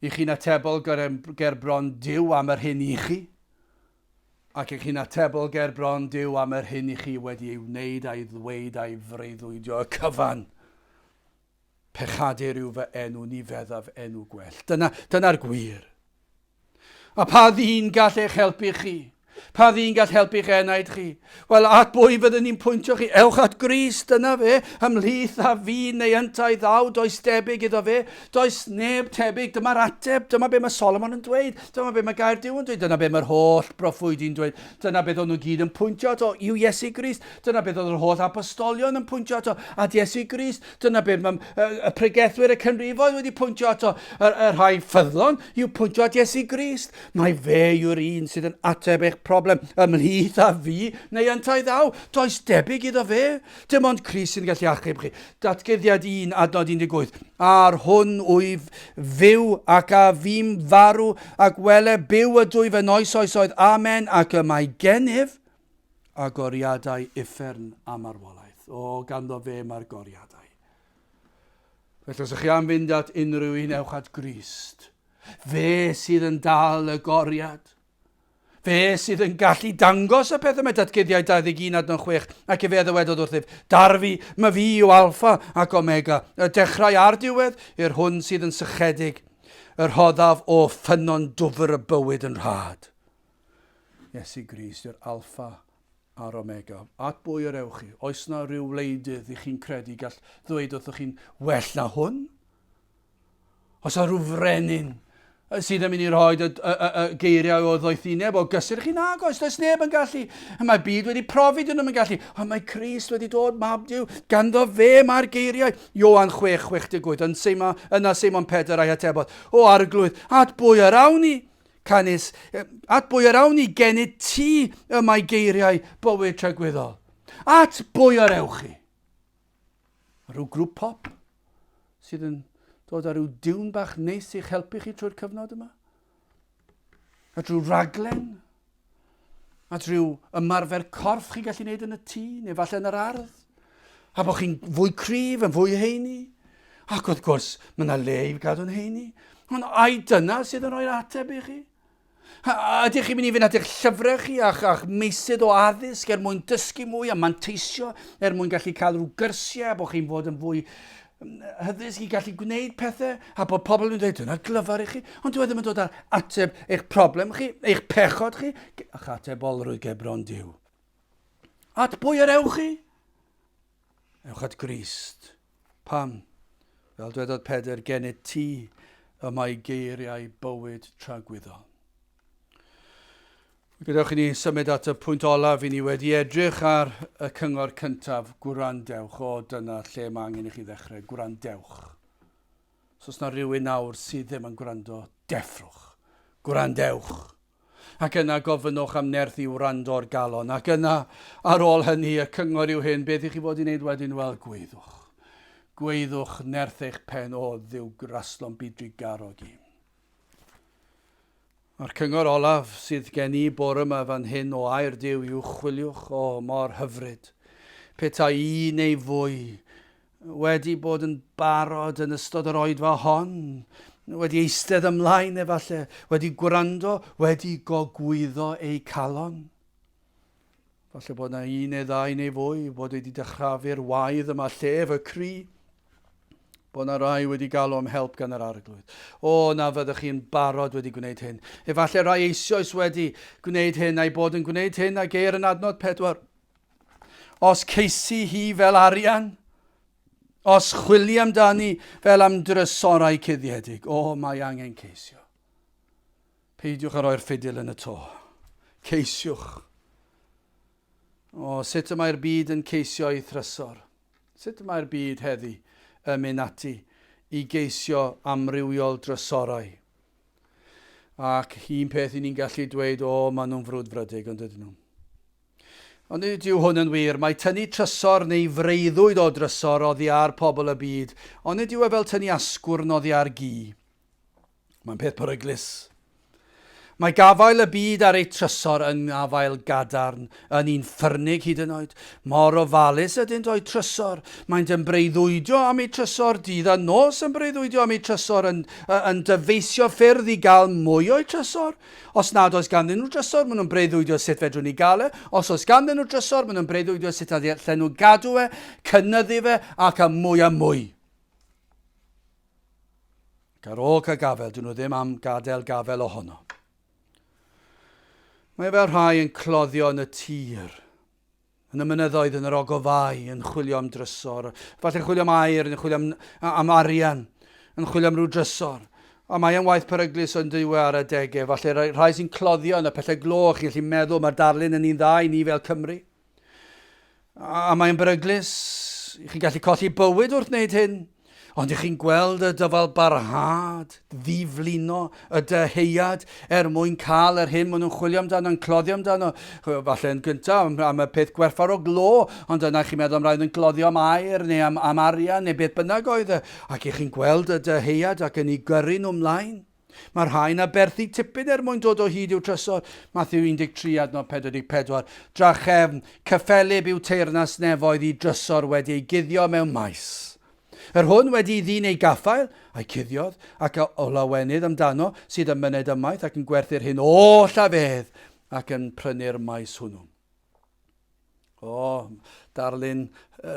I chi'n atebol ger, ger bron Duw am yr hyn i chi. Ac i chi'n atebol ger bron Duw am yr hyn i chi wedi ei wneud a'i ddweud a'i freuddwydio y cyfan. Pechadur yw fy enw, ni feddaf enw gwell. Dyna, dyna'r gwir. A pa ddyn gall eich helpu chi? Pa ddyn gall helpu'ch enaid chi? Wel, at bwy fyddwn ni'n pwyntio chi? Ewch at Grist, dyna fe, ymhlith a fi neu yntau ddaw, does debyg iddo fe, does neb tebyg. Dyma'r ateb, dyma be mae Solomon yn dweud, dyma be mae gair Duw yn dweud, dyna be mae'r holl broffwydi'n dweud, dyna beth o'n nhw gyd yn pwyntio ato, yw Iesu Grist, dyna beth oedd yr holl apostolion yn pwyntio ato, at Iesu Grist. Dyna beth mae y pregethwyr y canrifoedd wedi pwyntio ato, y, y rhai ffyddlon, yw pwyntio at Iesu Grist. Mae fe yw'r un sydd yn ateb eich problem ymhlith a fi neu yntau ddaw. Does debyg iddo fe. Dim ond Crist sy'n gallu achub chi. Datguddiad 1, adnod 18. Ar hwn wyf fyw ac a fi'n farw ac wele byw ydwyf yn oes oesoedd. Amen. Ac y mae gennyf agoriadau uffern a marwolaeth. O, ganddo fe mae'r goriadau. Felly os ydych chi am fynd at unrhyw un, ewch at Grist. Fe sydd yn dal y goriad. Fe sydd yn gallu dangos y pethau mae Datguddiau 21 adnod 6 ac efe a ddywedodd wrthyf, Darfu, my fi yw Alpha ac Omega, y dechrau a'r diwedd, i'r hwn sydd yn sychedig, y rhoddaf o ffynnon dwfr y bywyd yn rhad. Iesu Grist yw'r Alpha a'r Omega. At bwy yr ewch chi? Oes na rhyw wleidydd i chi'n credu gall ddweud wrthych chi'n well na hwn? Oes na rhyw frenin sydd yn mynd i rhoi y, y, y, y geiriau o ddoethineb, o gysur chi? Nag oes, does neb yn gallu. Mae byd wedi profi dyn nhw'n gallu. Ond mae Crist wedi dod, mab Duw. Ganddo fe mae'r geiriau. Ioan 6, 68. Yn Seima, yna Seimon Pedr a'i atebodd, O arglwydd, at bwy yr awn ni? Canys, at bwy yr awn ni? Gennyt ti y mae geiriau bywyd tragwyddol. At bwy yr ewch chi? Rhyw grŵp pop sydd yn dod â rhyw diwn bach neis i'ch helpu chi trwy'r cyfnod yma? At rhyw raglen? At rhyw ymarfer corff chi'n gallu gwneud yn y tŷ, neu falle yn yr ardd? A bod chi'n fwy cryf, yn fwy heini? Ac wrth gwrs, mae yna le i gadw'n heini. Ond ai dyna sydd yn rhoi'r ateb i chi? A ydych chi'n mynd i fynd at eich llyfrau chi a'ch, a'ch meysydd o addysg er mwyn dysgu mwy a manteisio er mwyn gallu cael rhyw gyrsiau a bod chi'n fod yn fwy hyddysg i gallu gwneud pethau a bod pobl yn dweud dyna glyfar i chi, ond dyw e ddim yn dod â'r ateb eich problem chi, eich pechod chi, a'ch atebolrwydd gebron Duw. At bwy yr ewch chi? Ewch at Grist. Pam? Fel dwedodd Pedr, gennyt ti y mae geiriau bywyd tragwyddol. Gadewch i ni symud at y pwynt olaf i ni wedi edrych ar y cyngor cyntaf, gwrandewch. O, dyna lle mae angen i chi ddechrau, gwrandewch. Os oes na rhywun nawr sydd ddim yn gwrando, deffrwch. Gwrandewch. Ac yna gofynnwch am nerth i wrando o'r galon. Ac yna, ar ôl hynny, y cyngor yw hyn, beth i chi fod i wneud wedyn? Wel, gweithwch. Gweithwch nerth eich pen, o Dduw graslon byd drugarog i. A'r cyngor olaf sydd gen i bore yma fan hyn o air Duw yw chwiliwch, o, mor hyfryd, petai un neu fwy wedi bod yn barod yn ystod yr oedfa hon, wedi eistedd ymlaen efallai, wedi gwrando, wedi gogwyddo eu calon. Falle bod yna un neu ddau neu fwy bod wedi dychrafu'r waedd yma, llef y cri. Bod yna rai wedi galw am help gan yr arglwydd. O, na fyddwch chi'n barod wedi gwneud hyn. Efallai rai eisoes wedi gwneud hyn a'i bod yn gwneud hyn a geir yn adnod 4. Os ceisi hi fel arian, os chwili amdani fel am drysorau cuddiedig, o, mae angen ceisio. Peidiwch â rhoi'r ffidil yn y to. Ceisiwch. O, sut y mae'r byd yn ceisio ei thrysor? Sut y mae'r byd heddi yn mynd ati i geisio amrywiol drysorau? Ac un peth i ni'n gallu dweud, o, maen nhw'n frwdfrydig, ond ydyn nhw. Ond nid yw hwn yn wir. Mae tynnu trysor neu freuddwyd o drysor oddi ar pobl y byd, ond nid yw e fel tynnu asgwrn oddi ar gi. Mae'n peth peryglus. Mae gafael y byd ar eu trysor yn afael gadarn, yn un ffyrnig hyd yn oed. Mor ofalus ydynt o'u trysor. Maent yn breuddwydio am eu trysor, dydd a nos yn breuddwydio am eu trysor, yn, yn dyfeisio ffyrdd i gael mwy o'u trysor. Os nad oes ganddyn nhw drysor, maen nhw'n breuddwydio sut fedrwn ni gael e. Os oes ganddyn nhw drysor, maen nhw'n breuddwydio sut allen nhw gadw e, cynyddu fe, ac am mwy a mwy. Ac ar ôl cael gafael, dyn nhw ddim am gadael gafael ohono. Mae fel rhai yn cloddio yn y tir, yn y mynyddoedd, yn yr ogofau, yn chwilio am drysor, falle chwilio am air, yn chwilio am, am arian, yn chwilio am rhyw drysor. A mae e'n waith peryglus yn dyw e ar adegau. Falle rhai, rhai sy'n cloddio yn y pethau glo, chi'n gallu meddwl mae'r darlun yn un dda i ni fel Cymru. A mae'n beryglus, chi'n gallu colli bywyd wrth wneud hyn, ond ych chi'n gweld y dyfal barhad, ddiflino, y dyheuad er mwyn cael yr hyn maen nhw'n chwilio amdano, yn cloddio amdano. Falle yn gyntaf am, am y peth gwerthfawr o glo, ond yna chi'n meddwl am rhaid yn cloddio am air neu am, am arian neu beth bynnag oedd e. Ac ych chi'n gweld y dyheuad ac yn ei gyrru nhw ymlaen. Mae rhai'n aberthu tipyn er mwyn dod o hyd i'w trysor, Mathew 13 adnod 44. Drachefn, cyffelyb yw teyrnas nefoedd i drysor wedi ei guddio mewn maes. Yr hwn wedi i ddyn ei gaffael, a'i cuddiodd, ac a o lawenydd amdano, sydd yn myned ymaith ac yn gwerthu'r hyn oll a fedd, ac yn prynu'r maes hwnnw. O, darlun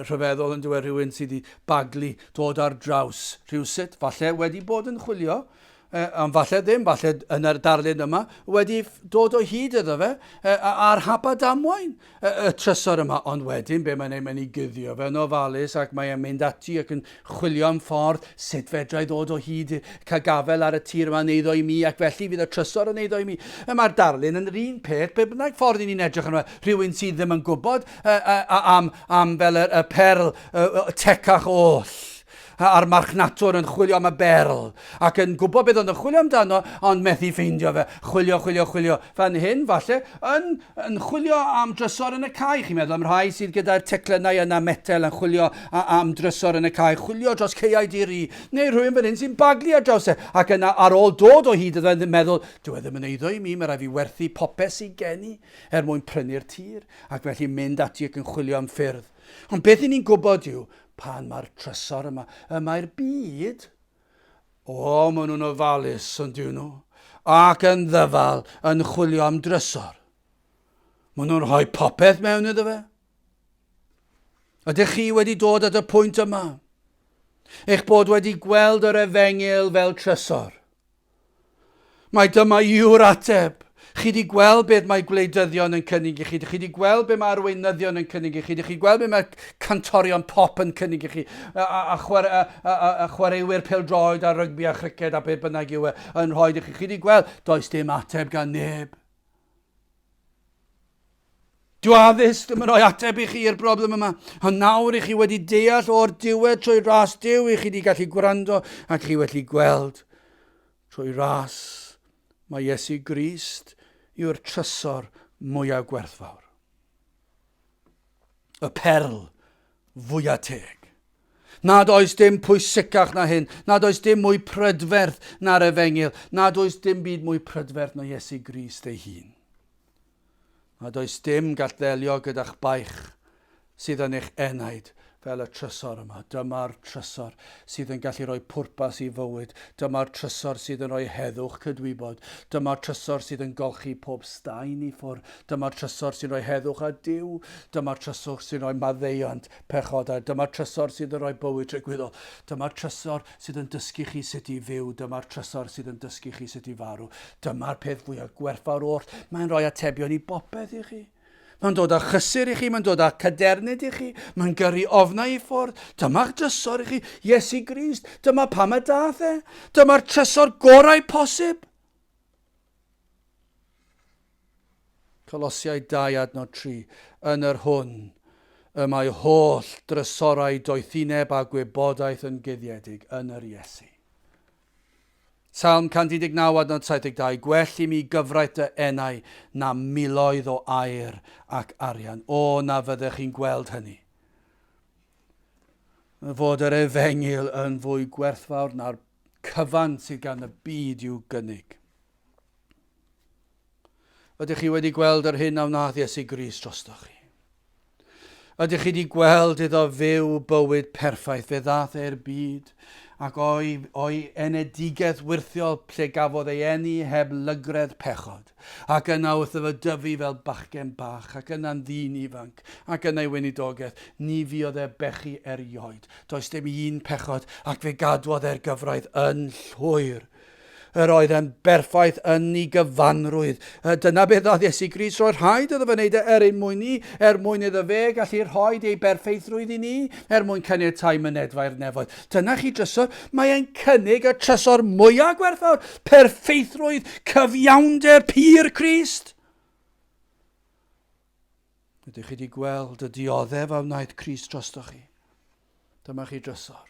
rhyfeddol yn dweud rhywun sydd wedi baglu dod ar draws rhywsut, falle wedi bod yn chwilio, ond falle ddim, falle yn yr darlun yma, wedi dod o hyd iddo fe ar hap a damwain y, y trysor yma, ond wedyn be mae'n ei, mae'n ei guddio fe'n ofalus ac mae'n mynd ati ac yn chwilio am ffordd sut fedra i ddod o hyd i cael gafael ar y tir yma yn eiddo i mi ac felly fydd y trysor yn eiddo i mi. Y mae'r darlun yn yr un peth, be bynnag ffordd i ni'n edrych arno fe, rhywun sydd ddim yn gwybod uh, uh, am, am fel y, y perl uh, tecach oll a'r marchnatwr yn chwilio am y berl ac yn gwybod beth oedd yn chwilio amdano ond methu ffeindio fe. Chwilio, chwilio, chwilio. Fan hyn, falle, yn, yn chwilio am drysor yn y cae. Chi'n meddwl am rhai sydd gyda'r teclynnau yna metel yn chwilio am drysor yn y cae, chwilio dros caeau di-ri, neu rhywun fan hyn sy'n baglu ar draws e, ac yna ar ôl dod o hyd iddo fe'n meddwl, dyw e ddim yn eiddo i mi, mae rhaid fi werthu popeth sydd gen i er mwyn prynu'r tir, ac felly mynd ati ac yn chwilio am ffyrdd. Ond beth i ni'n gwybod yw, pan mae'r trysor yma, y mae'r byd O, maen nhw'n ofalus, ond yw nhw, ac yn ddyfal yn chwilio am drysor. Maen nhw'n rhoi popeth mewn iddo fe. Ydych chi wedi dod at y pwynt yma? Eich bod wedi gweld yr efengyl fel trysor. Mae dyma yw'r ateb. Chi wedi gweld beth mae gwleidyddion yn cynnig i chi, chi wedi gweld beth mae arweinyddion yn cynnig i chi, chi wedi gweld beth mae cantorion pop yn cynnig i chi, a, a, a, chware, a, a, a, a chwaraewyr pêl-droed a rygbi a chriced a beth bynnag yw e yn rhoi i chi. Chi wedi gweld, does dim ateb gan neb. Dyw addysg ddim yn rhoi ateb i chi i'r broblem yma. Ond nawr i chi wedi deall o'r diwedd trwy ras Duw i chi wedi gallu gwrando ac chi wedi gweld trwy ras mae Iesu Grist yw'r trysor mwyaf gwerthfawr. Y perl fwyaf teg. Nad oes dim pwysicach na hyn, nad oes dim mwy prydferth na'r efengyl, nad oes dim byd mwy prydferth na Iesu Grist ei hun. Nad oes dim gall ddelio gyda'ch baich sydd yn eich enaid fel y trysor yma. Dyma'r trysor sydd yn gallu rhoi pwrpas i fywyd. Dyma'r trysor sydd yn rhoi heddwch cydwybod. Dyma'r trysor sydd yn golchi pob staen i ffwrdd. Dyma'r trysor sy'n rhoi heddwch â Duw. Dyma'r trysor sy'n rhoi maddeuant pechodau. Dyma'r trysor sydd yn rhoi bywyd tragwyddol. Dyma'r trysor sydd yn dysgu chi sut i fyw. Dyma'r trysor sydd yn dysgu chi sut i farw. Dyma'r peth fwyaf gwerthfawr oll. Mae'n rhoi atebion i bopeth i chi. Mae'n dod â chysur i chi, mae'n dod â cadernid i chi, mae'n gyrru ofnau i ffwrdd. Dyma'r trysor i chi, Iesu Grist. Dyma pam y dath e. Dyma'r trysor gorau posib. Colosiaid 2 adnod 3, Yn yr hwn y mae holl drysorau doethineb a gwybodaeth yn guddiedig, yn yr Iesu. Salm 119 adnod 72, Gwell i mi gyfraith dy enau na miloedd o aur ac arian. O, na fyddech chi'n gweld hynny. Fod yr efengyl yn fwy gwerthfawr na'r cyfan sydd gan y byd i'w gynnig. Ydych chi wedi gweld yr hyn a wnaeth Iesu Grist drostoch chi? Ydych chi wedi gweld iddo fyw bywyd perffaith? Fe ddaeth e'r byd ac o'i, o'i enedigaeth wyrthiol lle gafodd ei eni heb lygredd pechod, ac yna wrth iddo dyfu fel bachgen bach, ac yna'n ddyn ifanc, ac yna ei weinidogaeth, ni fuodd e bechu erioed. Does dim un pechod, ac fe gadwodd e'r gyfraith yn llwyr. Yr oedd e'n berffaith yn ei gyfanrwydd. Dyna beth ddaeth Iesu Grist, roedd rhaid iddo fe wneud e er ein mwyn ni, er mwyn iddo fe gallu rhoi ei berffeithrwydd i ni, er mwyn caniatáu mynedfa i'r nefoedd. Dyna chi drysor. Mae e'n cynnig y trysor mwyaf gwerthfawr, perffeithrwydd, cyfiawnder pur Crist. Ydych chi wedi gweld y dioddef a wnaeth Crist drostoch chi? Dyma chi drysor.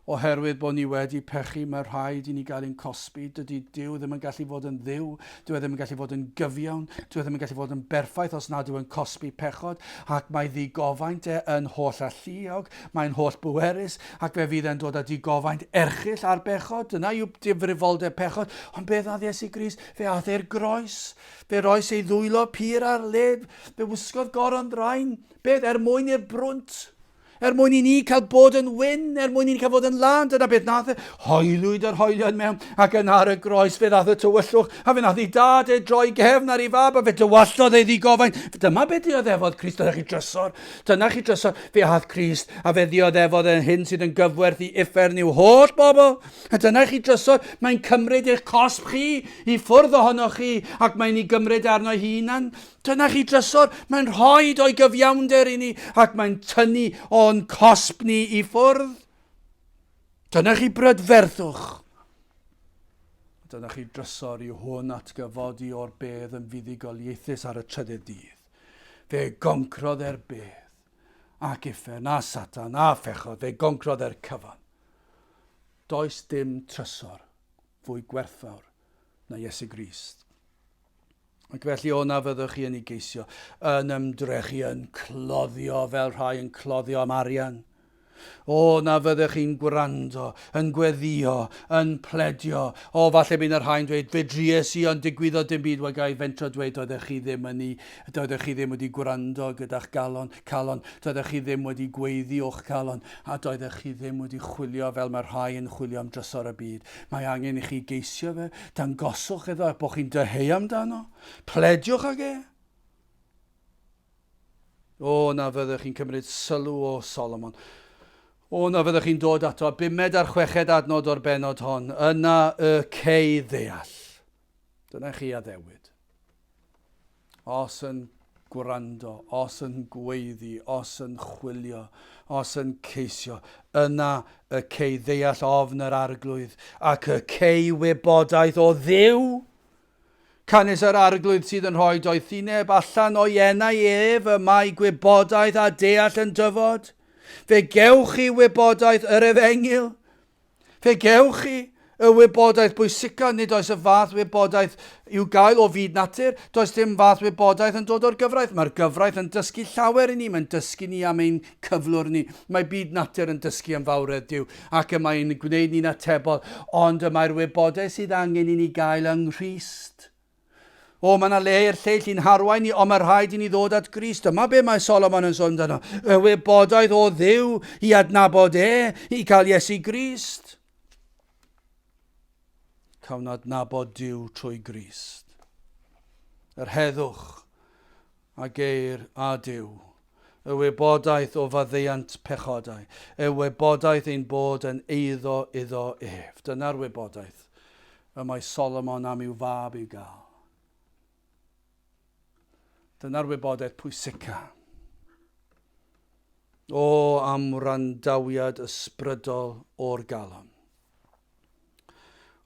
Oherwydd bod ni wedi pechu, mae rhaid i ni gael ein cosbi. Dydy Duw ddim yn gallu fod yn Dduw. Dyw e ddim yn gallu fod yn gyfiawn. Dyw e ddim yn gallu fod yn berffaith os nad yw e'n cosbi pechod. Ac mae ddigofaint e yn holl alluog. Mae'n holl bwerus. Ac fe fydd e'n dod â digofaint erchyll ar bechod. Dyna yw difrifoldeb pechod. Ond beth wnaeth Iesu Grist? Fe aeth e'r groes. Fe roes ei ddwylo pur ar led. Fe wisgodd goron ddrain. Beth? Er mwyn i'r brwnt. Er mwyn i ni cael bod yn wyn, er mwyn i ni cael bod yn lân, dyna beth nath e. Hoelwyd yr hoelion mewn, ac yna ar y groes fe ddath y tywyllwch, a fe nath ei dad e droi gefn ar ei fab, a fe dywalltodd ei ddigofaint. Dyma beth ddioddefodd Crist, dyna chi drysor, dyna chi drysor, fe ath Crist, a fe ddioddefodd yn hyn sydd yn gyfwerth i uffern i'w holl bobl. A dyna chi drysor, mae'n cymryd eich cosb chi i ffwrdd ohonoch chi, ac mae'n ei gymryd arno ei hunan. Dyna chi drysor, mae'n rhoi o'i gyfiawnder i ni, ac mae'n tynnu o'n cosb ni i ffwrdd. Dyna chi brydferthwch. Dyna chi drysor i hwn atgyfodi o'r bedd yn fuddugoliaethus ar y trydydd dydd. Fe goncrodd e'r bedd, ac uffern, a Satan, a phechod, fe goncrodd e'r cyfan. Does dim trysor fwy gwerthfawr na Iesu Grist. Ac felly o na fyddwch chi yn ei geisio, yn ymdrechu, yn cloddio fel rhai yn cloddio am arian. O na fyddwch chi'n gwrando, yn gweddio, yn pledio. O, falle bydd y rhai'n dweud, fe dries i ond digwyddodd dim byd. Wel, ga i fentro dweud, doeddech chi ddim yn ei, doeddech chi ddim wedi gwrando gyda'ch galon, calon, doeddech chi ddim wedi gweiddi o'ch calon, a doeddech chi ddim wedi chwilio fel mae rhai yn chwilio am drysor y byd. Mae angen i chi geisio fe, dangoswch iddo eich bod chi'n dyheu amdano, plediwch ag e. O, na fyddwch chi'n cymryd sylw o Solomon. O, na fyddwch chi'n dod ato, bumed a'r chweched adnod o'r bennod hon, yna y cei ddeall. Dyna chi addewid. Os yn gwrando, os yn gweiddi, os yn chwilio, os yn ceisio, yna y cei ddeall ofn yr Arglwydd, ac y cei wybodaeth o Dduw. Canys yr Arglwydd sydd yn rhoi doethineb allan o'i enau ef, y mae gwybodaeth a deall yn dyfod. Fe gewch chi wybodaeth yr efengyl. Fe gewch chi y wybodaeth bwysica, nid oes y fath wybodaeth i'w gael o fyd natur, does dim fath wybodaeth yn dod o'r gyfraith. Mae'r gyfraith yn dysgu llawer i ni, mae'n dysgu ni am ein cyflwr ni. Mae byd natur yn dysgu am fawredd Duw, ac y mae'n gwneud ni'n atebol, ond y mae'r wybodaeth sydd angen i ni gael yng Nghrist. O, mae yna le i'r lleill i'n harwain ni, ond mae rhaid i ni ddod at Grist. Dyma be mae Solomon yn sôn amdano. Y wybodaeth o Dduw i adnabod e, i cael Iesu Grist. Cawn adnabod Duw trwy Grist. Yr heddwch a geir â Duw. Y wybodaeth o faddeuant pechodau. Y wybodaeth ein bod yn eiddo iddo ef. Dyna'r wybodaeth y mae Solomon am i'w fab i'w gael. Dyna'r wybodaeth pwysica. O, am wrandawiad ysbrydol o'r galon.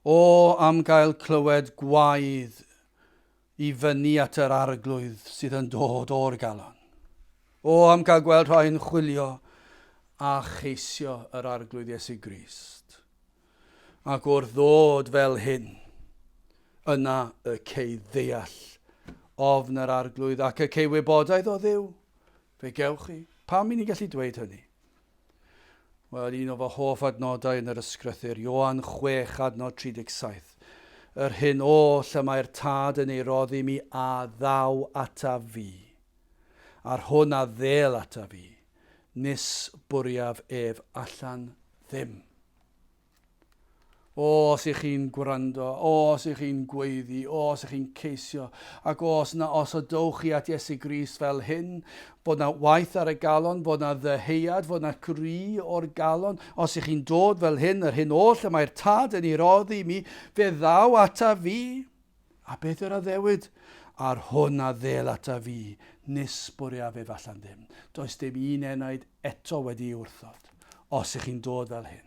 O, am gael clywed gwaedd i fyny at yr arglwydd sydd yn dod o'r galon. O, am gael gweld rhai'n chwilio a cheisio yr arglwydd Iesu Grist. Ac wrth ddod fel hyn, yna y cei ddeall ofn yr arglwydd ac y cei wybodaeth o Dduw. Fe gewch chi. Pam i ni gallu dweud hynny? Wel, un o fy hoff adnodau yn yr ysgrythur, Ioan 6, adnod 37. Yr hyn oll y mae'r Tad yn ei roddi mi a ddaw ataf fi, a'r hwn a ddêl ataf fi, nis bwriaf ef allan ddim. O, os ych chi'n gwrando, o, os ych chi'n gweiddi, o, os ych chi'n ceisio, ac os na os ydowch chi at Iesu Grist fel hyn, bod na waith ar y galon, bod na ddyheuad, fod na gri o'r galon, os ych chi'n dod fel hyn, yr hyn oll y mae'r Tad yn ei roddi i mi, fe ddaw ata fi. A beth yw'r addewid? A'r hwn a ddêl ata fi, nis bwriaf ef allan ddim. Does dim un enaid eto wedi ei wrthod, os ych chi'n dod fel hyn.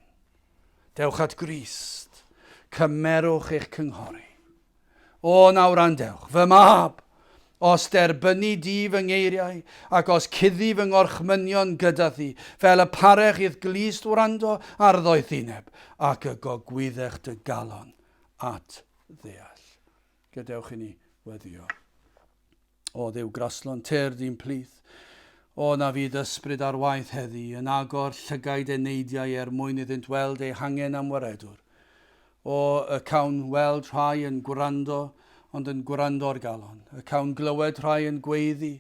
Dewch at Grist. Cymerwch eich cynghori. O, nawr wrandewch, fy mab! Os derbynni di fy ngeiriau, ac os cuddi fy ngorchmynion gyda thi, fel y parech i'th glust wrando ar ddoethineb, ac y gogwyddech dy galon at ddeall. Gadewch i ni weddio. O Dduw graslon, tyrd i'n plith. O na fydd ysbryd ar waith heddi, yn agor llygaid eneidiau er mwyn iddynt weld eu hangen am waredwr. O, y cawn weld rhai yn gwrando, ond yn gwrando o'r galon. Y cawn glywed rhai yn gweiddi,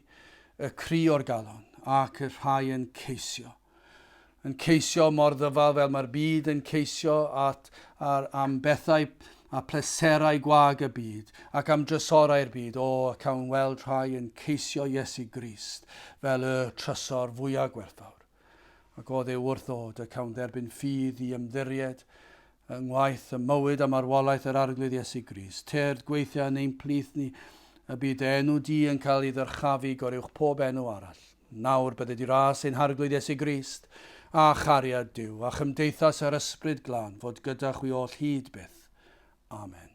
y cri o'r galon, ac y rhai yn ceisio. yn ceisio mor ddyfal fel mae'r byd yn ceisio at, ar, am bethau a pleserau gwag y byd ac am drysorau'r byd, o, cawn weld rhai yn ceisio Iesu Grist fel y trysor fwyaf gwerthfawr. Ac o Dduw wrth ddod, y cawn dderbyn ffydd i ymddiried yng ngwaith y mywyd a marwolaeth yr Arglwydd Iesu Grist. Tyrd gweithio yn ein plith ni, y bydd dy enw di yn cael ei ddyrchafu goruwch pob enw arall. Nawr bydded i ras ein Harglwydd Iesu Grist, a chariad Duw, a chymdeithas yr Ysbryd Glân fod gyda chwi oll hyd byth. Amen.